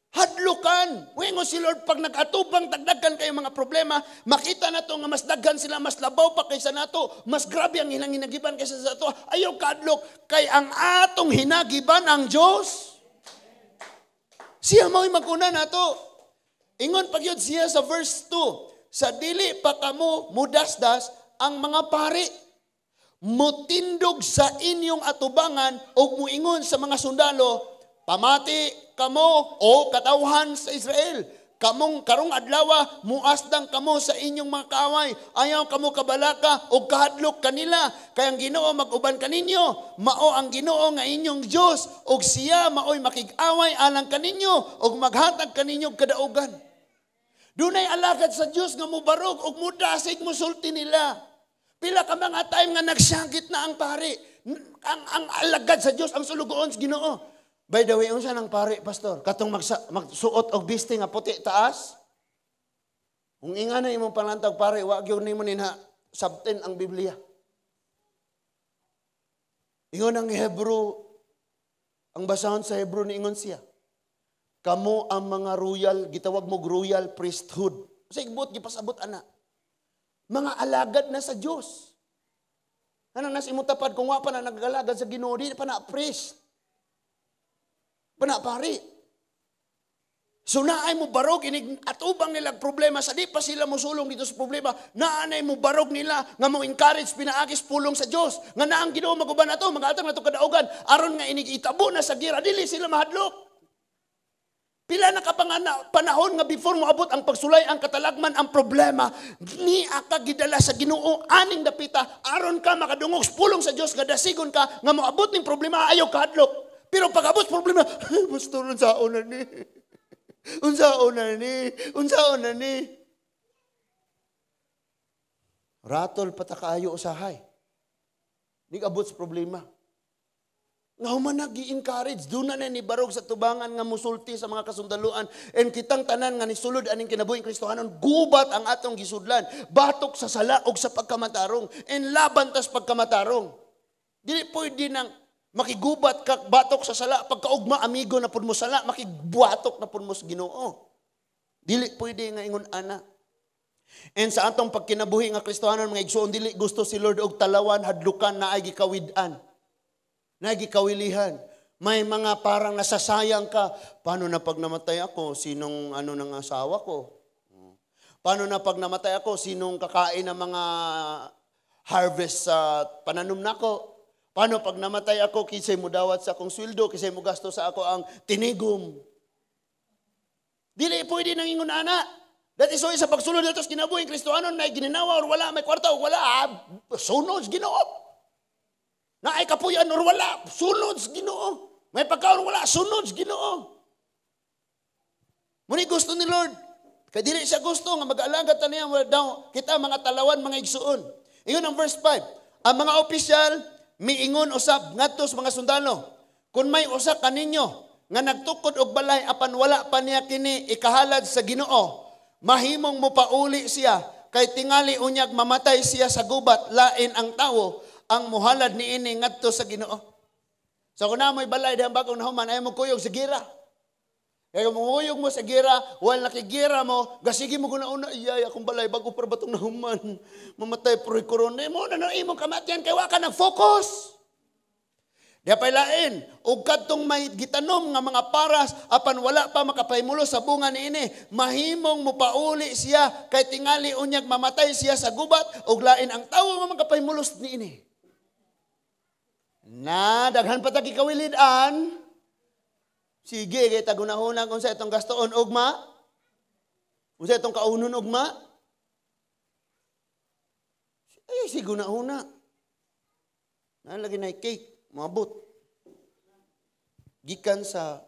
Hadlukan. Muingon si Lord, pag nag-atubang tagdaghan kayo mga problema, makita na to nga mas daghan sila, mas labaw pa kaysa nato, mas grabe ang ilang hinagiban kaysa sa ato. Ayaw kadlok, kay ang atong hinagiban ang Diyos. Siya mao'y maguna nato. Ingon pag yun siya sa verse 2, sa dili pa kamo mudasdas ang mga pari, mutindog sa inyong atubangan o muingon sa mga sundalo, "Pamati kamo o katawhan sa Israel. Kamong karong adlawa muasdang kamo sa inyong mga kaaway. Ayaw kamo kabalaka o kahadlok kanila kay ang Ginoo mag-uban kaninyo. Mao ang Ginoo nga inyong Dios ug siya maoy makig-away alang kaninyo ug maghatag kaninyo og kadaugan." Dunay alagad sa Dios nga mubarog ug mudasig, musulti nila. Pila ka mga time nga nagsagit na ang pari. Ang alagad sa Dios, ang sulugoon sa Ginoo. By the way, unsa nang pari, pastor? Katong magsuot og biste nga puti taas? Kung inga na imong panlantag pare, wa gyud nimo ninha sabten ang Biblia. Ingon ang Hebrew, ang basahon sa Hebrew niingon siya, "Kamo ang mga royal," gitawag mo royal priesthood. Sa igbot, gipasabot ana. Mga alagad na sa Dios. Anong nas imong tapad kung wa pa na nag-alagad sa Ginoo, di pa na priest. Pa na pari. So naay mo barog inig atubang nila problema sa di pa sila mosulong dito sa problema, naanay mo barog nila nga mo encourage pinaagis pulong sa Dios nga naang Ginoo maguban nato, magahatag nato kadaugan aron nga inig itabo na sa gira dili sila mahadlok. Pila na ka panahon nga before mo abot ang pagsulay, ang katalagman, ang problema, ni ka gidala sa Ginoo aning dapita aron ka makadungog sa pulong sa Dios nga dasigon ka nga moabot ning problema ayaw kahadlok. Pero pag abot problema, "Pastor, unsaon na ni? Unsaon na ni? Unsaon na ni?" Ratol pa ta kaayo usahay. Nigabot sa problema. Nga human nag-encourage, doon na ni barog sa tubangan nga musulti sa mga kasundaluan. And kitang tanan nga nisulod aning kinabuhing Kristohanon, gubat ang atong gisudlan. Batok sa sala og sa pagkamatarong. And laban tas pagkamatarong. Dili pwede nang makigubat ka batok sa sala, pagkaugma amigo na pud mo sala, makigbuatok na pud mo sa Ginoo. Dili pwede nga ingon ana. And sa atong pagkinabuhi nga Kristohanon, mga igsoon, dili gusto si Lord og talawan, hadlukan, na ay gikawid-an. Na gikawilihan. May mga parang nasasayang ka. Paano na pag namatay ako? Sinong ano ng asawa ko? Paano na pag namatay ako? Sinong kakain ng mga harvest sa pananom nako? Paano pag namatay ako? Kinsay mo dawat sa akong sweldo? Kinsay mo gasto sa ako ang tinigom? Dili pwede nang ingon ana. That is why sa pagsulod nato sa kinabuhi Kristohanon na gininawa or wala, may kwarta o wala, ah, sunod sa Ginoo. Naay kapuyan or wala, sunod sa Ginoo. May pagkaon wala, sunod sa Ginoo. Muni gusto ni Lord. Kay dili siya gusto nga mag-alagad ta niya daw kita mga talawan, mga igsuon. Ingon ang verse 5. Ang mga opisyal miingon usab ngadto sa mga sundalo, "Kung may usa kaninyo nga nagtukod og balay apan wala pa niya kini ikahalad sa Ginoo, mahimong mopauli siya kay tingali unyag mamatay siya sa gubat, lain ang tawo ang muhalad niini ngadto sa Ginoo." So kung naa mo'y balay dihang bagong nahuman, ay mo kuyog sa gira. Kaya kung manguyog mo sa gira, while nakigira mo, gasige mo una, "Iyay, akong balay, bago pa ba itong nahuman? Mamatay pero korona." Mo na na imong kamatian, kay wa ka nag-focus. Di pa lain, ug kadtong may gitanom nga mga paras, apan wala pa makapahimulo sa bunga niini, mahimong mopauli siya, kay tingali unyag mamatay siya sa gubat, ug lain ang tawo nga makapahimulos niini. Na, daghan pa ta gikawilid-an. Sige, kay tagunahuna kung sa itong gastoon ugma. Kung sa itong kaunon ugma. Ay, sige na. Na lagi na cake, maabot. Gikan sa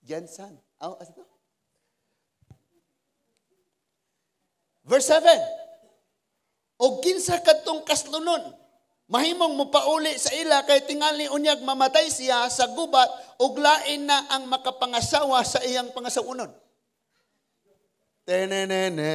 Jensen. Oh, asa to? Verse 7. Og kinsa kadtong kaslunon, mahimong mopauli sa ila kay tingali unyag mamatay siya sa gubat ug lain na ang makapangasawa sa iyang pangasawunon. Tenenene.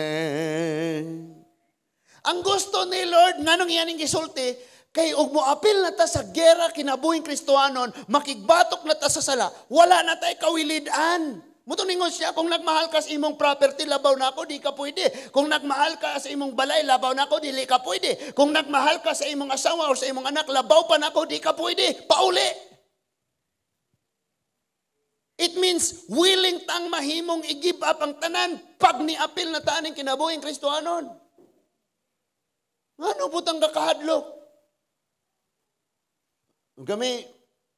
Ang gusto ni Lord, nganong iyaning gisulti, Kay og moapil na ta sa gera kinabuhing Kristohanon, makigbatok na ta sa sala, wala na tay kawilidan. Muto ningon siya, kung nagmahal ka sa imong property, labaw na ako, di ka pwede. Kung nagmahal ka sa imong balay, labaw na ako, dili ka pwede. Kung nagmahal ka sa imong asawa o sa imong anak, labaw pa na ako, di ka pwede. Pauli. It means willing tang mahimong i-give up ang tanan pag niapil na ta aning kinabuhing Kristohanon. Ngano putang kakahadlok? Kami,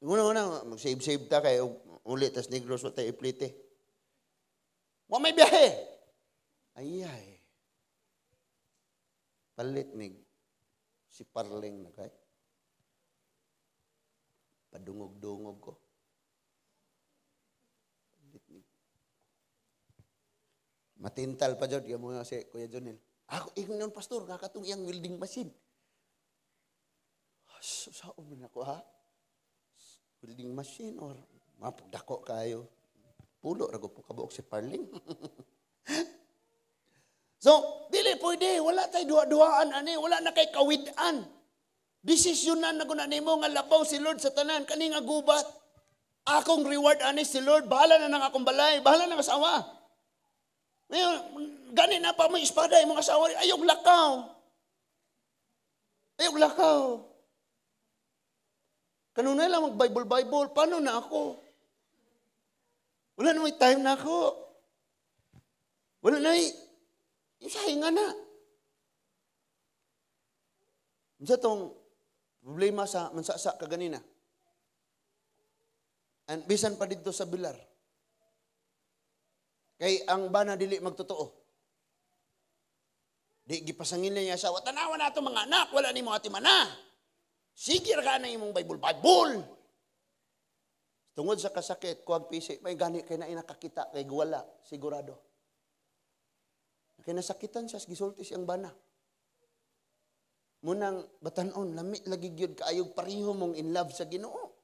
una-una, mag-save-save ta kay uli tas Negros wa tay iplite. Wa may biyahe. Ay ay. Palit mig si Parling na kay. Padungog-dungog ko. Palit mig. Matintal pa jud mo si Kuya Jonel. Ako ingon nun pastor nga katong iyang welding machine. Sao man ako ha? Welding machine or mapagdako kayo. Pulo ra po kabuok si Parling. So, dili pwede, wala tay duha-duhaan ani, wala na kay kawid-an. Desisyonan na guna nimo nga labaw si Lord sa tanan kani nga gubat. Akong reward ani si Lord, bahala na nang akong balay, bahala na ang asawa. Ngayon, gani na pa mo espada imong asawa, ayog lakaw. Ayog lakaw. Kanunay lang mag-Bible Bible, paano na ako? Wala na may time na ako. Wala na may isahinga na. Unsa tong problema sa mansasa kaganina? And bisan pa didto sa Bilar. Kay ang bana dili magtotoo. Di gipasangil niya asawa, tanawa na ato mga anak, wala nimo ati mana. Sige ra ka na imong Bible Bible. Tungod sa kasakit, kuwag pisi, may gani kay na nakakita kay wala, sigurado. Kay nasakitan siya, gisulti siyang bana. Munang batanon, lami lagi gyud kaayog pareho mong in love sa Ginoo.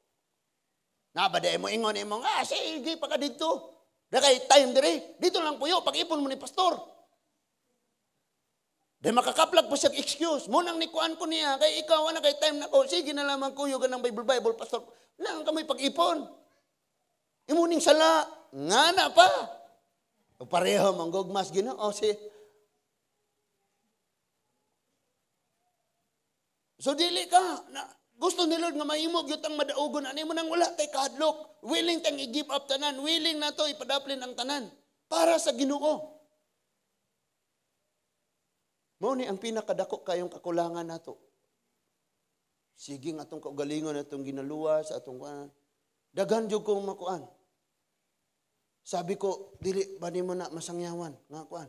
Na ba mo ingon imong sige pa ka didto. Da kay time dire, dito lang puyo pag-ipon mo ni pastor. Di makakaplag pa siya excuse. Munang nikuan ko niya, kay ikaw ana kay time na ko, sige na lamang kuyog ng Bible Bible pastor. Nang kami pag-ipon. Imuning sala, nga na pa. O pareho manggugmas Ginoo si. So dili ka na, gusto ni Lord nga mahimo gyud ang madaugon ani mo nang wala tay kahadlok. Willing tang i-give up tanan, willing na to ipadaplin ang tanan para sa Ginoo. Mao ni ang pinakadako kayong kakulangan nato. Sige nga atong kaugalingon atong ginaluwas atong kuan. Daghan jud kong makuan. Sabi ko, dili ba nimo na masangyawan nga kuan?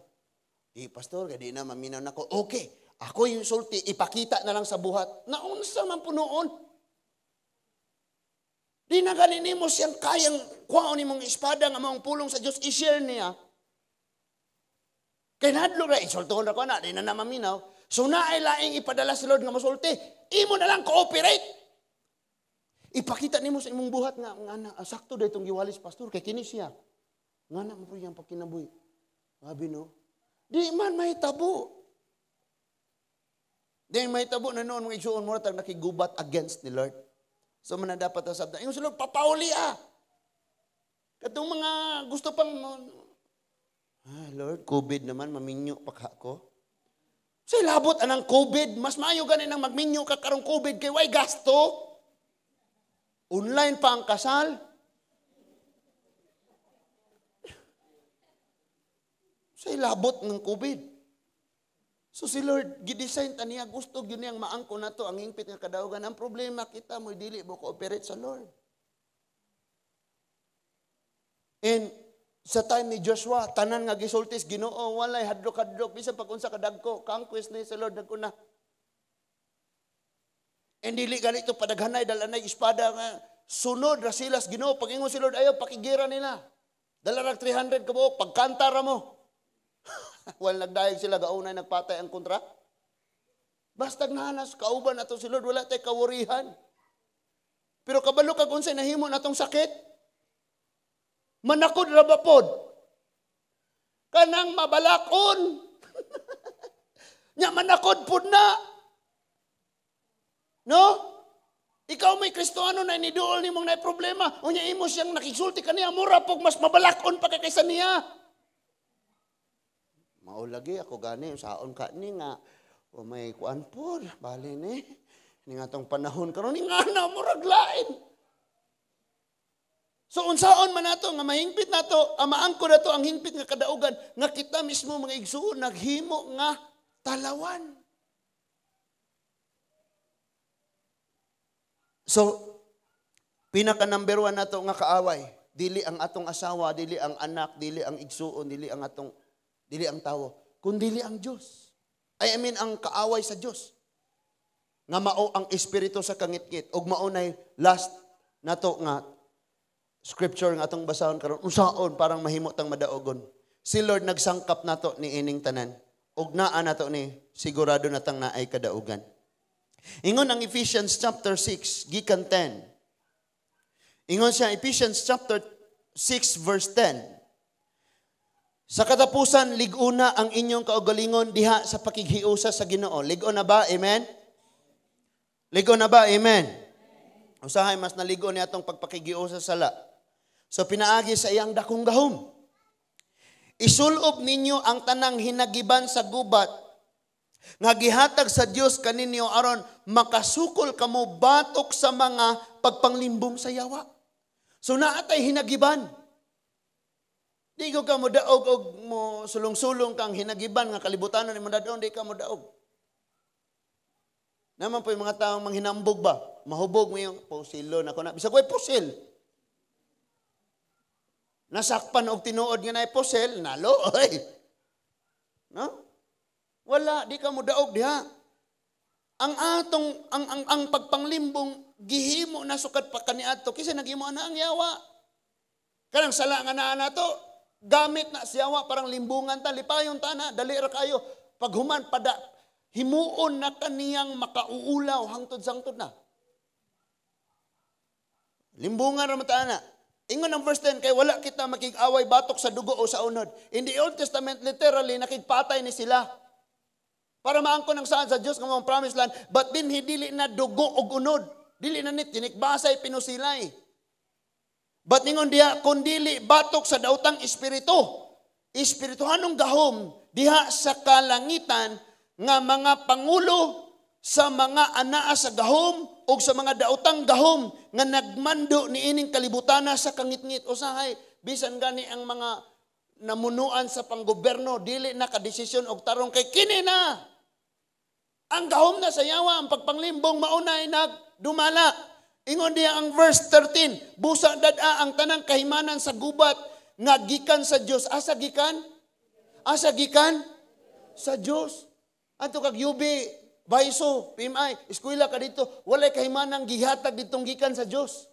Di pastor, kay di na maminaw nako. Okay, ako yung sulti, ipakita na lang sa buhat. Naunsa man punoon. Di na gani nimo siyang kayang kuhaon nimong espada nga maong pulong sa Dios i-share niya. Kay nadlo ra insultohon ra ko na, di na na maminaw. So naay laing ipadala si Lord nga mosulti. Imo na lang cooperate. Ipakita nimo sa imong buhat nga nga na, sakto daytong giwalis pastor kay kini siya. Nga na mo po iyang pagkinabuhi. Sabi no, di man mahitabo. Di mahitabo na noon mga igsuon mo tag nakigubat against ni Lord. So man na dapat asab na ingon si Lord papauli ah. Katong mga gusto pang Lord, COVID naman maminyo pa ka ko. Sa labot anang COVID, mas maayo gani nang magminyo ka karong COVID kay way gasto. Online pa ang kasal. Sa labot ng COVID. So si Lord, gidesign ta niya, gusto gyud niyang maangko nato ang hingpit nga kadaugan. Ang problema kita mo dili mo cooperate sa Lord. And sa time ni Joshua, tanan nga gisultis Ginoo, walay hadlok-hadlok bisan pag unsa kadagko, conquest ni sa Lord nagko na. And dili ganito padaghanay dalanay espada nga sunod ra sila sa Ginoo. Pag-ingon si Lord ayaw pakigira nila. Dala rag 300 ka buok, pagkanta ra mo. Wal nagdayeg sila gaunay nagpatay ang kontra. Bastag nahanas kauban ato si Lord, wala tay kawurihan. Pero kabalo kag unsay nahimo natong sakit. Manakod ra ba pod? Kanang mabalakon. Nya manakod pod na. No? Ikaw may Kristohano na iniduol nimong naay problema. Unya imo siyang nakigsulti kaniya, mura pog mas mabalakon pa kay kaysa niya. Mao lagi ako gani saon ka ni nga o may kuan pod bali ni ni nga tong panahon karon ni nga na murag lain. So unsaon man nato nga mahingpit nato, ang maangko nato ang hingpit nga kadaugan nga kita mismo mga igsuon naghimo nga talawan. So pinaka number 1 nato nga kaaway, dili ang atong asawa, dili ang anak, dili ang igsuon, dili ang atong, dili ang tawo, kundili ang Dios. I mean ang kaaway sa Dios. Nga mao ang espiritu sa kangitngit ug mao nay last nato nga scripture nga atong basahon karon, unsaon parang mahimo tang madaogon. Si Lord nagsangkap nato ni ining tanan ug naa nato ni sigurado na tang naay kadaugan. Ingon ang Ephesians chapter 6 gikan 10. Ingon siya Ephesians chapter 6 verse 10. Sa katapusan, lig-una ang inyong kaugalingon diha sa pakighiusa sa Ginoo. Lig-o na ba? Amen? Lig-o na ba? Amen? Usahay mas naligo ni atong pagpakighiusa sa sala. So pinaagi sa iyang dakong gahom. Isulob ninyo ang tanang hinagiban sa gubat nga gihatag sa Dios kaninyo aron makasukol kamo batok sa mga pagpanglimbong sa yawa. So naatay hinagiban. Di ko ka mo daog og mo sulong-sulong kang hinagiban nga kalibutanon nimo dadon, di ka mo daog. Naman po yung mga taong manghinambog ba? Mahubog mo yung pusilon ako na. Bisag way pusil. Nasakpan og tinuod nga naay pusil, nalo oy. No? Wala, di ka mo daog diha. Ang atong ang pagpanglimbong gihimo na sukad pa kaniadto kaysa naghimo na ang yawa. Kanang sala nga naa nato, gamit na siyawa parang limbungan ta, lipayon ta na, dali ra kayo. Paghuman pada himuon na kaniyang makauulaw hangtod sangtod na. Limbungan ra man ta na. Ingon ang verse 10, kay wala kita makig-away batok sa dugo o sa unod. In the Old Testament, literally, nakigpatay ni sila. Para maangkon ang saan sa Diyos ng mga promised land, but din dili na dugo og unod. Dili na ni tinikbasay pinusilay. But ningon diha, kundili batok sa daotang espiritu. Espirituhanong gahom diha sa kalangitan nga mga pangulo sa mga anaa sa gahom o sa mga daotang gahom nga nagmando niining kalibutana sa kangitngit. Usahay, bisan gani ang mga namunuan sa panggoberno, dili na kadesisyon og tarong kay kini na. Ang gahom na sa yawa, ang pagpanglimbong maunay nagdumala. Ingon diha ang verse 13, busa dad-a ang tanang kahimanan sa gubat nga gikan sa Dios. Asa gikan? Asa gikan? Sa Dios. Anto kag UB, Baiso, PMI, eskwela ka dito, walay kahimanan gihatag ditong gikan sa Dios.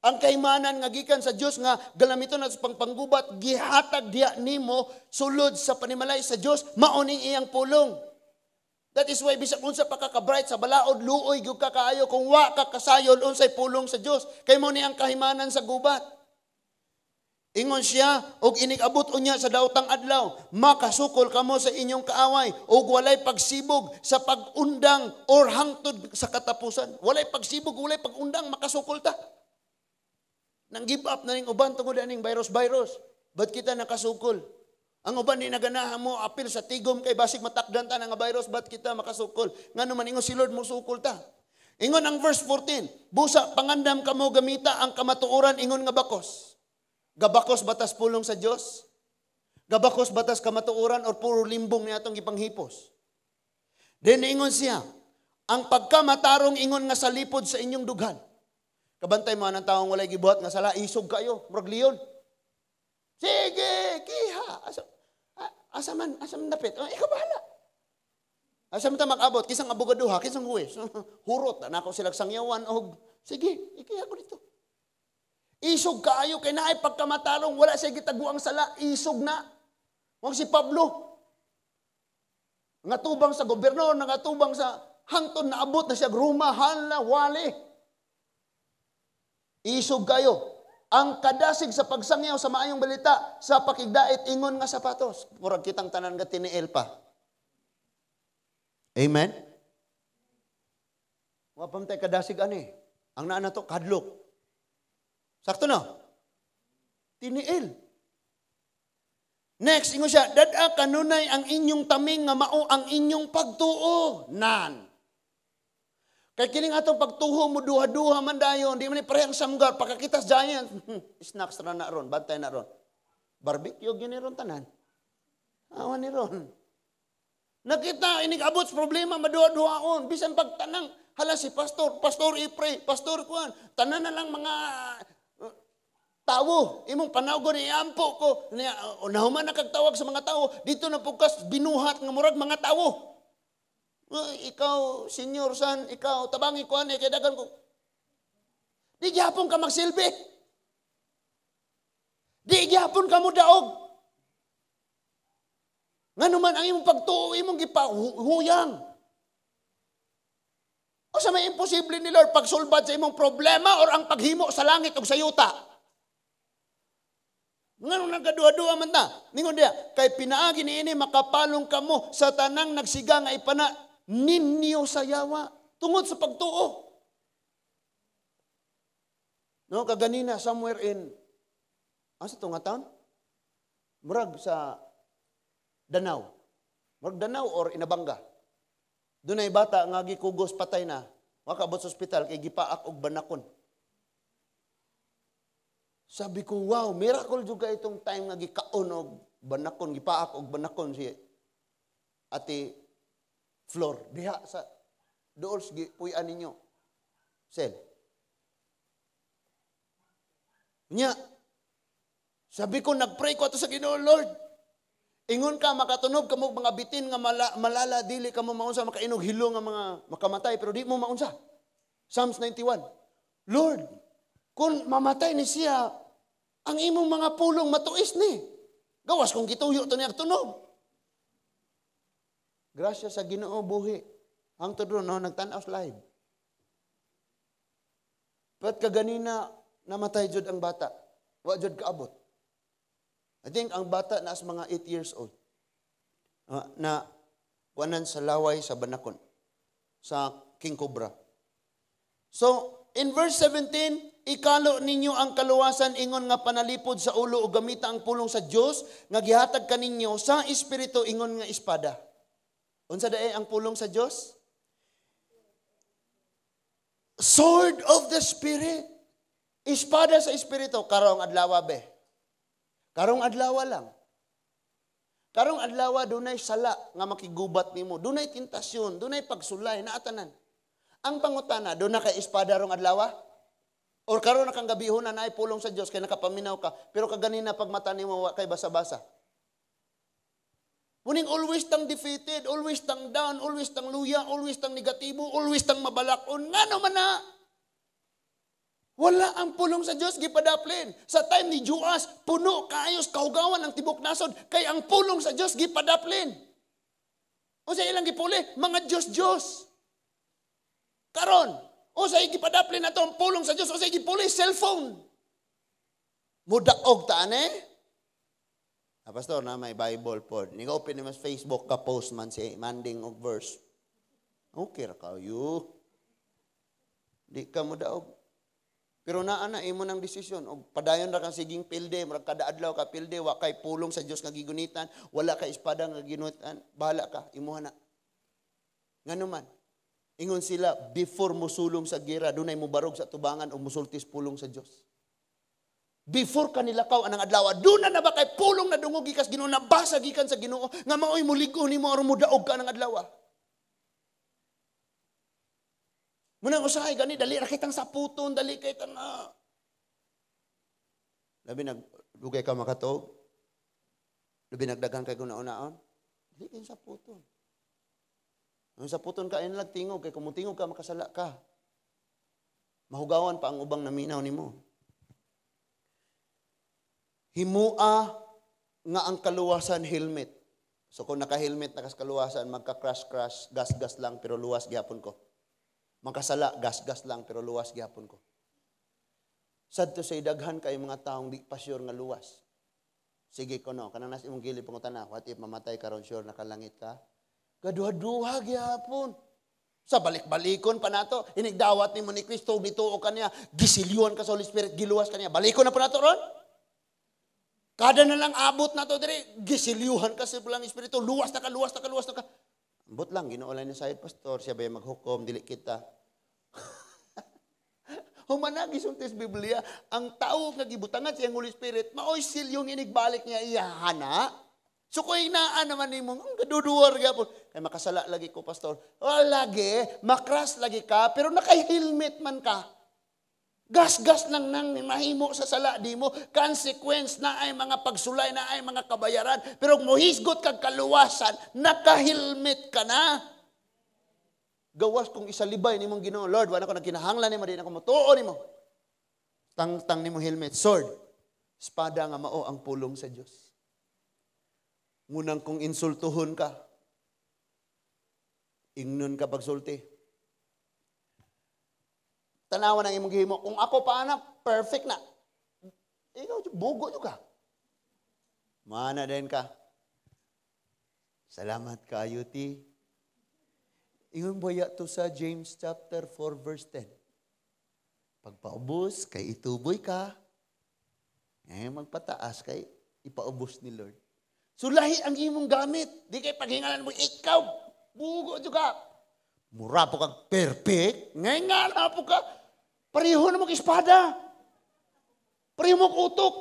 Ang kahimanan nga gikan sa Dios nga galamiton na sa pangpanggubat, gihatag diha nimo sulod sa panimalay sa Dios, mao ning iyang pulong. That is why bisag unsa pa ka ka-bright sa balaod, luoy gyud ka kaayo kung wa ka kasayol unsay pulong sa Dios. Kay mao ni ang kahimanan sa gubat. Ingon siya, og inig-abot unya sa daotang adlaw, makasukol kamo sa inyong kaaway, og walay pagsibog sa pag-undang or hangtod sa katapusan. Walay pagsibog, walay pag-undang, makasukol ta. Nang give up na ning uban tungod aning virus-virus. Ba't kita nakasukol? Ang uban ni naganahan mo apil sa tigom kay basig matakdan ta nga virus, ba't kita makasukol? Ngano man ingon si Lord mosukol ta. Ingon ang verse 14, busa pangandam kamo gamita ang kamatuoran ingon nga bakos. Gabakos batas pulong sa Dios? Gabakos batas kamatuoran or puro limbong ni atong gipanghipos? Then ingon siya, ang pagkamatarong ingon nga salipod sa inyong dughan. Kabantay mo ang taong walay gibuhat nga sala, isog kayo, murag leon. Sige, kiha. Asa man dapit? Oh, ikaw bahala. Asa man ta makabot? Kisang abogaduha, kisang huwes. Hurot, nako silang sangyawan og sige, ikiha ko dito. Isog kaayo kay naay pagkamatarong, wala siya gitaguang sala, isog na. Wag si Pablo. Ngatubang sa gobyerno, nangatubang sa hangtod naabot na siya Roma, hala, wali. Isog kayo. Ang kadasig sa pagsangyaw sa maayong balita, sa pakigdait ingon nga sapatos. Murag kitang tanan nga tiniil pa. Amen? Wa pa man tay kadasig ani. Ang naa nato kadlok. Sakto no? Tiniil. Next, ingon siya, dad-a kanunay ang inyong taming nga mao ang inyong pagtuo. Nan. Kay kining atong pagtuho mo duha-duha man dayon, di man ni parehang samgar pagkakita sa Giant. Snacks ra na ron, bantay na ron. Barbecue gyud ni ron tanan. Awa ni ron. Nakita inig abot sa problema maduha-duhaon bisan pagtanang hala si pastor, pastor i-pray, pastor kuan, tanan na lang mga tawo, imong panawgon iampo ko, niya, nahuman na kag tawag sa mga tawo, dito na pugkas binuhat nga murag mga tawo. Uy, ikaw, senior san, ikaw, tabangi ko ani, kay dagan ko. Di gyapon ka magsilbi. Di gyapon ka mo daog. Ngano man ang imong pagtuo, imong gipahuyang. O sa may imposible ni Lord pagsulbad sa imong problema or ang paghimo sa langit o sa yuta? Ngano nagaduha-duha man ta? Ningon diya, kay pinaagi niini makapalong kamo sa tanang nagsiga nga ipana ninyo sa yawa tungod sa pagtuo. No, kaganina somewhere in asa to nga town? Murag sa Danao. Murag Danao or Inabanga. Dunay bata nga gikugos, patay na. Makaabot sa ospital kay gipaak og banakon. Sabi ko, "Wow, miracle juga itong time nga gikaon og banakon, gipaak og banakon si Ate Flor." Diha sa dool sa gipuy-an ninyo. Sel. Nya, sabi ko, nagpray ko ato sa Ginoo, "Lord, ingon ka, makatunog kamo mga bitin nga malala, dili ka mo maunsa, makainog hilo nga mga makamatay, pero di mo maunsa." Psalms 91. Lord, kung mamatay ni siya, ang imong mga pulong matuis ni. Gawas kung gituyo to niya tunog. Grasya sa Ginoo, buhi. Hangtod ron, no, nagtanaw live. But kaganina, namatay jud ang bata. Wa jud kaabot. I think ang bata naas mga 8 years old. Na kuanan sa laway sa banakon. Sa King Cobra. So, in verse 17, ikalo ninyo ang kaluwasan ingon nga panalipod sa ulo o gamita ang pulong sa Dios nga gihatag kaninyo sa Espiritu ingon nga espada. Unsa dae ang pulong sa Dios? Sword of the Spirit. Espada sa Espiritu karong adlaw be. Karong adlaw lang. Karong adlaw dunay sala nga makigubat nimo, dunay tentasyon, dunay pagsulay na atanan. Ang pangutana, duna kay espada rong adlaw? Or karon na kang gabihon na naay pulong sa Dios kay nakapaminaw ka, pero kaganina pag mata nimo wa kay basa-basa. Muning always tang defeated, always tang down, always tang luya, always tang negatibo, always tang mabalakon. Ngano man na? Wala ang pulong sa Dios gipadaplin. Sa time ni Joas, puno kaayos kahugawan ang tibok nasod kay ang pulong sa Dios gipadaplin. Unsa ilang gipuli? Mga Diyos-Diyos. Karon, unsa gipadaplin nato ang pulong sa Dios, unsa gipuli? Cellphone. Mudaog ta ane? Ah, pastor, na may Bible po. Ni open ni mas Facebook ka post man si manding og verse. Okay ra kayo. Di ka mo daog. Pero naa na imo nang desisyon og padayon ra kang siging pilde, murag kada adlaw ka pilde, wa kay pulong sa Dios nga gigunitan, wala kay espada nga gigunitan, bahala ka, imuha na. Ngano man, ingon sila before mosulong sa gira, dunay mobarog sa tubangan o musultis pulong sa Dios. Before ka nilakaw anang adlaw, duna na ba kay pulong na dungog gikas Ginoo, nabasa gikan sa Ginoo nga maoy mulig-on nimo aron modaog ka anang adlaw? Munang usahay gani dali ra kitang saputon, dali kay tang Labi nag dugay ka makatuog. Labi nagdagan kay guna-unaon. Dali kay saputon. Ang saputon ka ay tingog kay kung tingog ka makasala ka. Mahugawan pa ang ubang naminaw nimo. Himua nga ang kaluwasan helmet. So kung naka-helmet na kas kaluwasan, magka-crash-crash, gas-gas lang pero luwas gyapon ko. Makasala, gas-gas lang pero luwas gyapon ko. Sad to say, daghan kay mga taong di pa sure nga luwas. Sige ko no, kanang nas imong gilid pangutana, what if mamatay karon, sure nakalangit ka? Gaduha-duha gyapon. Sa balik-balikon pa nato, inigdawat nimo ni Kristo, nituo ka niya, gisilyuan ka sa Holy Spirit, giluwas ka niya. Balikon na pa nato ron. Kada na lang abot na to diri, gisilyuhan ka sa Balaang Espiritu, luwas na ka, luwas na ka, luwas na ka. Ambot lang, Ginoo lang ni sayod, pastor, siya ba yung maghukom, dili kita. Humana gisulti sa Biblia, ang tao nga gibutangan siyang Holy Spirit, maoy silyong inigbalik niya iyahana. So kung inaan naman nimo, ang kaduduwar gyapon. Kay makasala lagi ko, pastor. O lagi, makras lagi ka, pero naka-helmet man ka. Gas-gas lang nang mahimo sa sala di mo. Consequence na ay mga pagsulay na ay mga kabayaran. Pero kung mohisgot kag kaluwasan, naka-helmet ka na. Gawas kung isalibay nimong Ginoo, Lord, wala ko nagkinahanglan nimo, di na ako motuo nimo. Tangtang nimo helmet, sword, espada nga mao ang pulong sa Dios. Ngunang kung insultuhon ka, ingnon ka pagsulti. Tanawan ang imong gihimo. Kung ako pa na, perfect na. Ikaw, bugo nyo ka. Mana din ka. Salamat kaayo, ti. Ingon baya to sa James chapter 4 verse 10. Pagpaubos, kay ituboy ka. Ngayon magpataas, kay ipaubos ni Lord. So lahi ang imong gamit. Di kay paghingalan mo, ikaw, bugo ka. Mura po kag perfect. Ngayon nga na po ka. Pareho na mong espada. Pareho mong utok.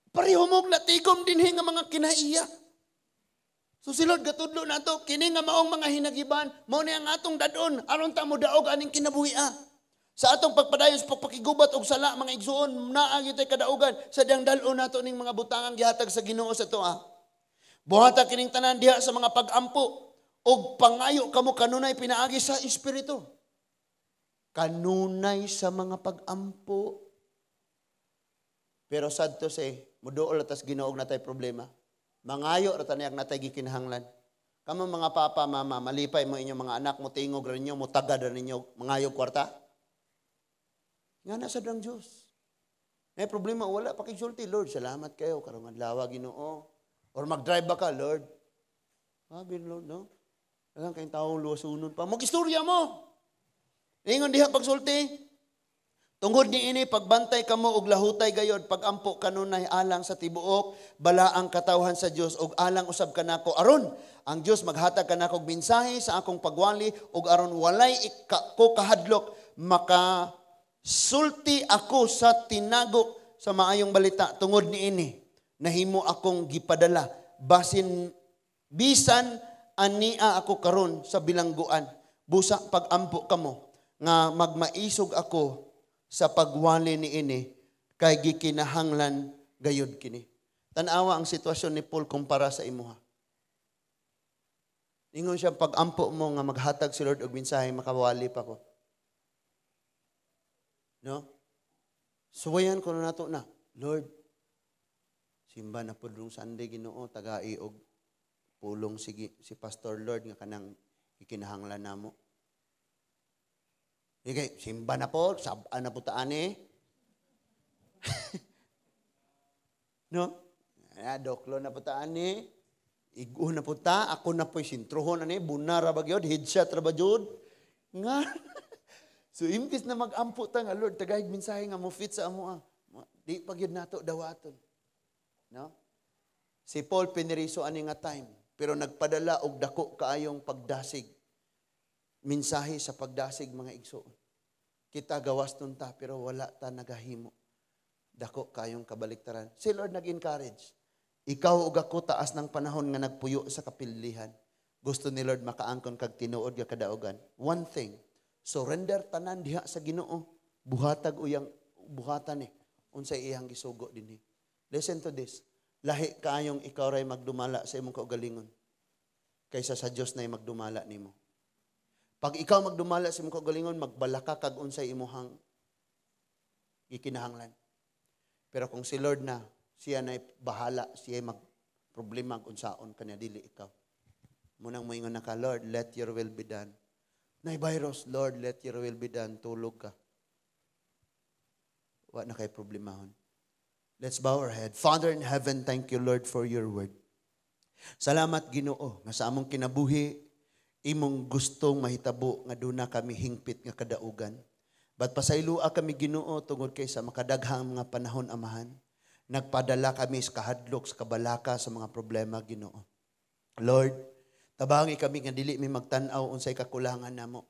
Pareho mong natigom dinhi nga mga kinaiya. So si Lord gatudlo nato kini nga maong mga hinagiban, mao ni ang atong dadon aron ta mo daog aning kinabuhi. Sa atong pagpadayon sa pagpakigubat og sala, mga igsuon, naa gyud kadaugan sa diyang dal-on nato ning mga butangang gihatag sa Ginoo sa atoa. Buhata kining tanan diha sa mga pag-ampo og pangayo kamo kanunay pinaagi sa Espiritu. Kanunay sa mga pag-ampo. Pero sad to say, muduol atas Ginoo og natay problema. Mangayo ra tanayag natay gikinahanglan. Kamo mga papa, mama, malipay mo inyong mga anak, mo tingog ra ninyo, mo tagad ra ninyo, mangayo kwarta. Nga na sa drang Diyos. May problema, wala pakigsulti, Lord, salamat kayo, karong adlaw Ginoo. Or mag-drive ba ka, Lord? Sabi, Lord, no? Daghang kayong taong luwasunon pa. Mag-istorya mo. Ingon diha pagsulti. Tungod ni ini pagbantay kamo og lahutay gayod pagampo kanunay alang sa tibuok balaang katawhan sa Dios og alang usab kanako aron ang Dios maghatag kanako og mensahe sa akong pagwali og aron walay ko kahadlok maka sulti ako sa tinago sa maayong balita. Tungod ni ini nahimo akong gipadala basin bisan ania ako karon sa bilangguan. Busa pagampo kamo nga magmaisog ako sa pagwali ni ini kay gikinahanglan gayud kini. Tan-awa ang sitwasyon ni Paul kumpara sa imuha. Ingon siya, pag-ampo mo nga maghatag si Lord og mensahe, makawali pa ko. No? Suwayan ko na nato na, Lord, simba na po dong Sunday Ginoo, tagai og pulong si Pastor Lord nga kanang ikinahanglan namo. Okay, simba na po, sabaan na po taan eh. No? Doklo na po taan eh. Igo na po ta, ako na po'y sintruhon na ni, bunara ba gyud, headshot ra ba gyud? Nga. So, imbis na mag-ampo ta nga, Lord, tagahig mensahe nga mo fit sa amo. Di pa gyud nato dawaton. No? Si Paul piniriso ani nga time, pero nagpadala og dako kaayong pagdasig. Mensahe sa pagdasig mga igsoon. Kita gawas nun ta, pero wala ta nagahimo. Dako kayong kabaliktaran. Si Lord nag-encourage. Ikaw ug ako taas ng panahon nga nagpuyo sa kapilihan. Gusto ni Lord makaangkon kag tinuod nga kadaugan. One thing, surrender tanan diha sa Ginoo. Buhatag uyang buhatan ni unsay iyang gisugo dinhi. Listen to this. Lahi kaayong ikaw ray magdumala sa imong kaugalingon kaysa sa Dios nay magdumala nimo. Pag ikaw magdumala sa imong kaugalingon, magbalaka kag unsay imuhang gikinahanglan. Pero kung si Lord na, siya na'y bahala, siya magproblema unsaon kanya dili ikaw. Munang moingon na ka, Lord, let your will be done. Nay virus, Lord, let your will be done. Tulog ka. Wa na kay problemahon. Let's bow our head. Father in heaven, thank you, Lord, for your word. Salamat, Ginoo, nga sa among kinabuhi, Imong gustong mahitabo nga duna kami hingpit nga kadaugan. But pasaylua kami, Ginoo, tungod kay sa makadaghang mga panahon, Amahan, nagpadala kami sa kahadlok, sa kabalaka, sa mga problema, Ginoo. Lord, tabangi kami nga dili mi magtan-aw unsay kakulangan namo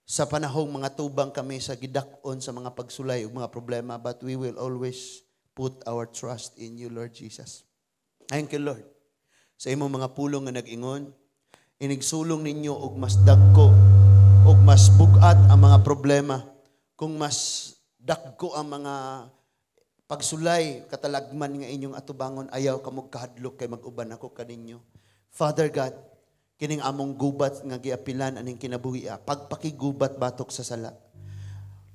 sa panahong mga tubang kami sa gidak-on sa mga pagsulay ug mga problema, but we will always put our trust in you, Lord Jesus. Thank you, Lord, sa imong mga pulong nga nag-ingon, inigsulong ninyo og mas dagko og mas bugat ang mga problema, kung mas dagko ang mga pagsulay, katalagman nga inyong atubangon, ayaw kamo kahadlok kay mag-uban ako kaninyo. Father God, kining among gubat nga giapilan aning kinabuhi, pagpakigubat batok sa sala.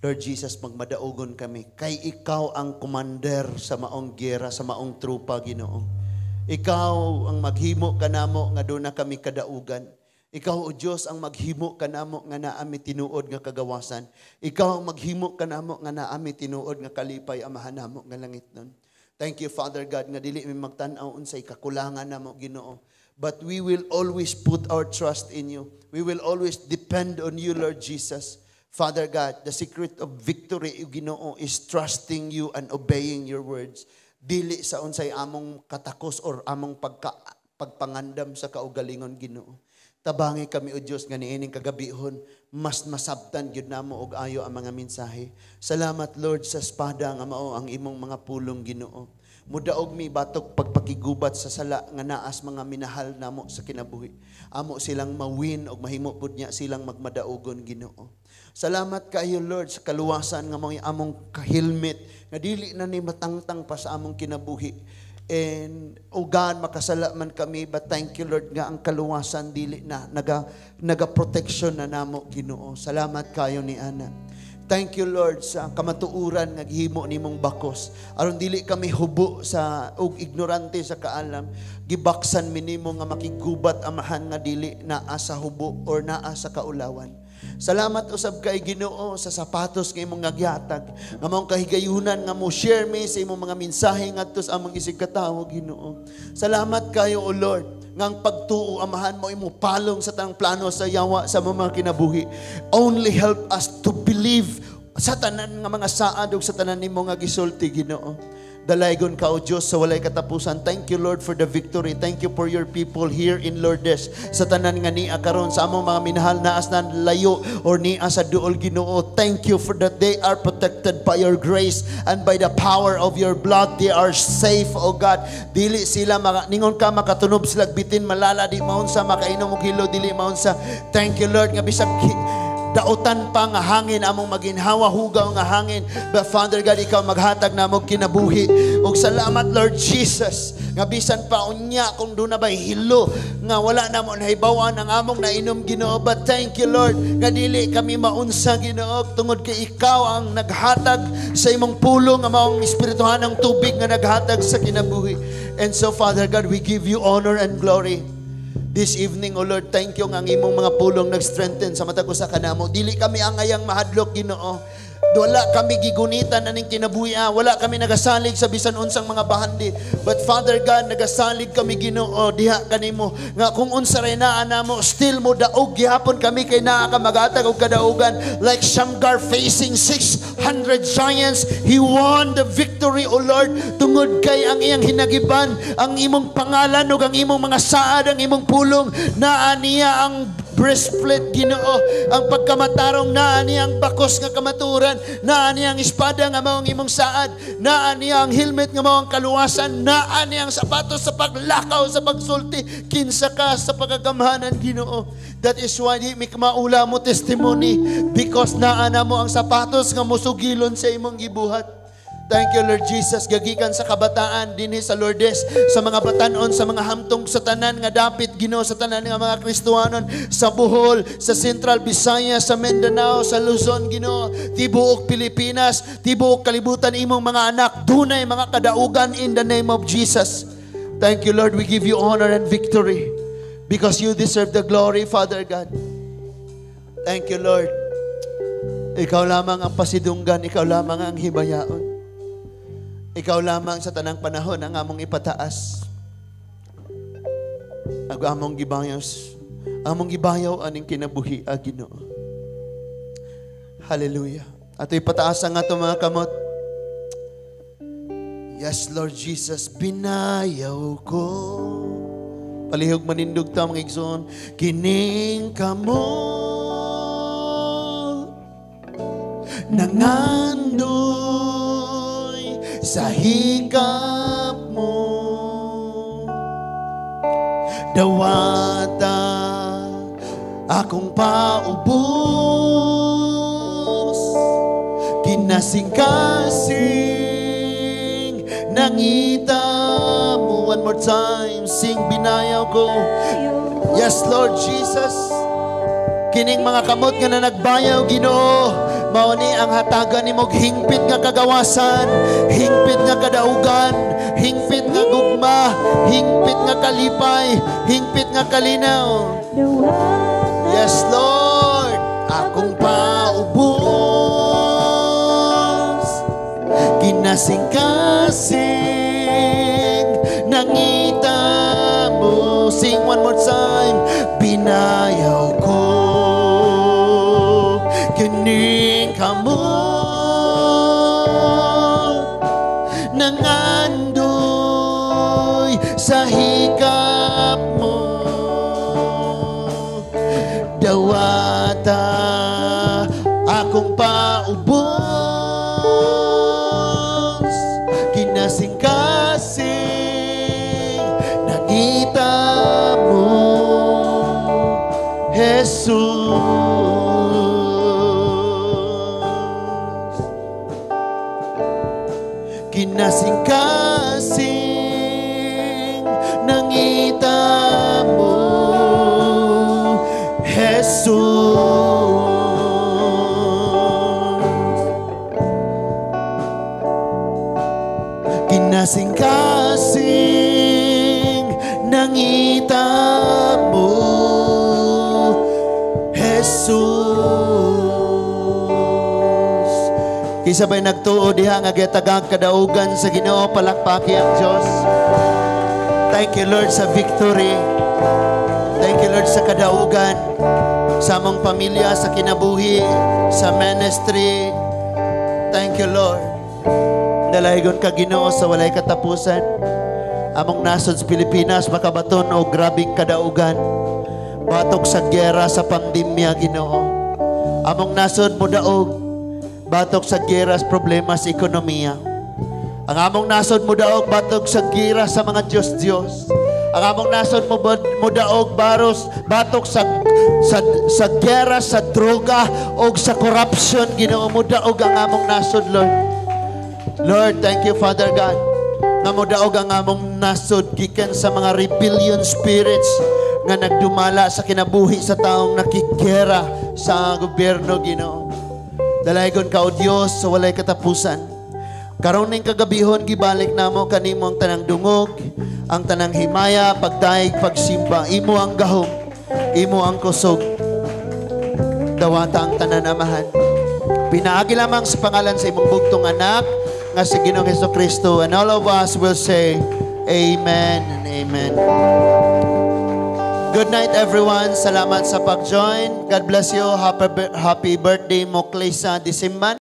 Lord Jesus, magmadaugon kami kay ikaw ang commander sa maong gera, sa maong trupa, Ginoo. Ikaw ang maghimo kanamo nga duna kami kadaugan. Ikaw, O Diyos, ang maghimo kanamo nga naami tinuod nga kagawasan. Ikaw ang maghimo kanamo nga naami tinuod nga kalipay, Amahan namo nga langitnon. Thank you, Father God, nga dili mi magtan-aw unsay kakulangan namo, Ginoo. But we will always put our trust in you. We will always depend on you, Lord Jesus. Father God, the secret of victory, Ginoo, is trusting you and obeying your words. Dili sa unsay among katakos or among pagpangandam sa kaugalingon, Ginoo. Tabangi kami, O Diyos, nga niining kagabihon, mas masabtan gyud namo og ayo ang mga mensahe. Salamat, Lord, sa espada nga mao ang imong mga pulong, Ginoo. Mudaog mi batok pagpakigubat sa sala nga naas mga minahal namo sa kinabuhi. Amo silang mawin og mahimo pud niya silang magmadaugon, Ginoo. Salamat kaayo, Lord, sa kaluwasan nga mga among ka-helmet nga dili na ni matangtang pa sa among kinabuhi. And, oh God, makasala man kami, but thank you, Lord, nga ang kaluwasan dili na, naga protection na namo, Ginoo. Salamat kayo ni Ana. Thank you, Lord, sa kamatuuran nga gihimo nimong bakos. Aron dili kami hubo sa ug ignorante sa kaalam, gibaksan mi nimo nga makigubat, Amahan, nga dili naa sa hubo or naa sa kaulawan. Salamat usab kay, Ginoo, sa sapatos nga imong gihatag. Nga maong kahigayunan nga mo share mi sa imong mga mensahe ngadto sa among isig katawo, Ginoo. Salamat kayo, O Lord, nga ang pagtuo, Amahan mo imo palong sa tanang plano sa yawa sa mga kinabuhi. Only help us to believe sa tanan nga mga saad ug sa tanan nimo nga gisulti, Ginoo. Dalaygon ka, O Diyos, sa walay katapusan. Thank you, Lord, for the victory. Thank you for your people here in Lourdes. Sa tanan nga niya karon sa among mga minahal naas na layo or niya sa duol, Ginoo. Thank you for that they are protected by your grace and by the power of your blood. They are safe, O God. Dili sila maka, ningon ka makatunob sila bitin malala di maunsa, makainom og hilo dili maunsa. Thank you, Lord, nga bisag dautan pa nga hangin among maginhawa, hugaw nga hangin, but Father God, ikaw maghatag namo kinabuhi. Ug salamat, Lord Jesus, nga bisan pa unya kung duna bay hilo nga wala namo nahibaw-an ang among nainom, Ginoo, but thank you, Lord, nga dili kami maunsa, Ginoo, tungod kay ikaw ang naghatag sa imong pulong nga maong espirituhanong tubig nga naghatag sa kinabuhi. And so, Father God, we give you honor and glory this evening, O Lord. Thank you nga ang imong mga pulong nag-strengthen sa matag usa kanamo. Dili kami angayang mahadlok, Ginoo. Wala kami gigunitan aning kinabuhi. Wala kami nagasalig sa bisan unsang mga bahandi. But Father God, nagasalig kami, Ginoo, diha kanimo nga kung unsa ray naa namo, still mo daog gihapon kami kay naa ka magatag og kadaugan. Like Shamgar facing 600 giants, he won the victory, O Lord, tungod kay ang iyang hinagiban, ang imong pangalan ug ang imong mga saad, ang imong pulong. Naa niya ang breastplate, Ginoo, ang pagkamatarong. Naa niya ang bakos nga kamaturan. Naa niya ang espada nga mao ang imong saad. Naa niya ang helmet nga mao ang kaluwasan. Naa niya ang sapatos sa paglakaw, sa pagsulti. Kinsa ka sa pagkagamhanan, Ginoo. That is why di mi maula mo testimony, because naa na mo ang sapatos nga musugilon sa imong gibuhat. Thank you, Lord Jesus. Gagikan sa kabataan dinhi sa Lourdes, sa mga batanon, sa mga hamtong, sa tanan nga dapit, Ginoo, sa tanan nga mga Kristohanon, sa Bohol, sa Central Visayas, sa Mindanao, sa Luzon, Ginoo, tibuok Pilipinas, tibuok kalibutan, imong mga anak, dunay mga kadaugan in the name of Jesus. Thank you, Lord. We give you honor and victory because you deserve the glory, Father God. Thank you, Lord. Ikaw lamang ang pasidunggan, ikaw lamang ang himayaon. Ikaw lamang sa tanang panahon ang among ipataas. Ang among gibayos, Among gibayaw aning kinabuhi, ah, Ginoo. Hallelujah. Ato ipataas ang ato mga kamot. Yes, Lord Jesus, binayaw ko. Palihog manindog ta, mga igsoon. Kining kamot nangandoy sa hikap mo. Dawata akong paubos, kinasing-kasing nangita mo. One more time, sing, "Binayaw ko." Yes, Lord Jesus. Kining mga kamot nga na nagbayaw, Ginoo, mao ni ang hatagan nimo og hingpit nga kagawasan, hingpit nga kadaugan, hingpit nga gugma, hingpit nga kalipay, hingpit nga kalinaw. Yes, Lord, akong paubos, kinasing-kasing nangita mo. Sing one more time. Binayaw ko kining kamot nangandoy sa hikap mo. Dawata akong paubos, kinasing-kasing nangita mo, Jesus. Kinasing-kasing nangita mo, Jesus. Kinasing-kasing nangita mo, Jesus. Kinsa bay nagtuo diha nga gitagag kadaugan sa Ginoo, palakpaki ang Dios. Thank you, Lord, sa victory. Thank you, Lord, sa kadaugan sa among pamilya, sa kinabuhi, sa ministry. Thank you, Lord. Dalaygon ka, Ginoo, sa walay katapusan. Among nasod sa Pilipinas makabaton og grabeng kadaugan. Batok sa giyera, sa pandemya, Ginoo. Among nasod modaog batok sa giyera, sa problema sa ekonomiya. Ang among nasod modaog batok sa giyera sa mga Diyos-Diyos. Ang among nasod modaog baros batok sa giyera sa droga o sa corruption, Ginoo. Modaog ang among nasod, Lord. Lord, thank you, Father God, nga modaog ang among nasod gikan sa mga rebellion spirits nga nagdumala sa kinabuhi sa taong nakigera sa gobyerno, Ginoo. Dalaygon ka, O Dios, sa walay katapusan. Karon ning kagabihon, gibalik namo kanimo ang tanang dungog, ang tanang himaya, pagdaig, pagsimba. Imo ang gahom, imo ang kusog. Dawata ang tanan, Amahan. Pinaagi lamang sa pangalan sa imong bugtong anak nga si Ginoong Hesus Kristo. And all of us will say, "Amen and amen." Good night, everyone. Salamat sa pag-join. God bless you. Happy birthday, Moklesa Disimban.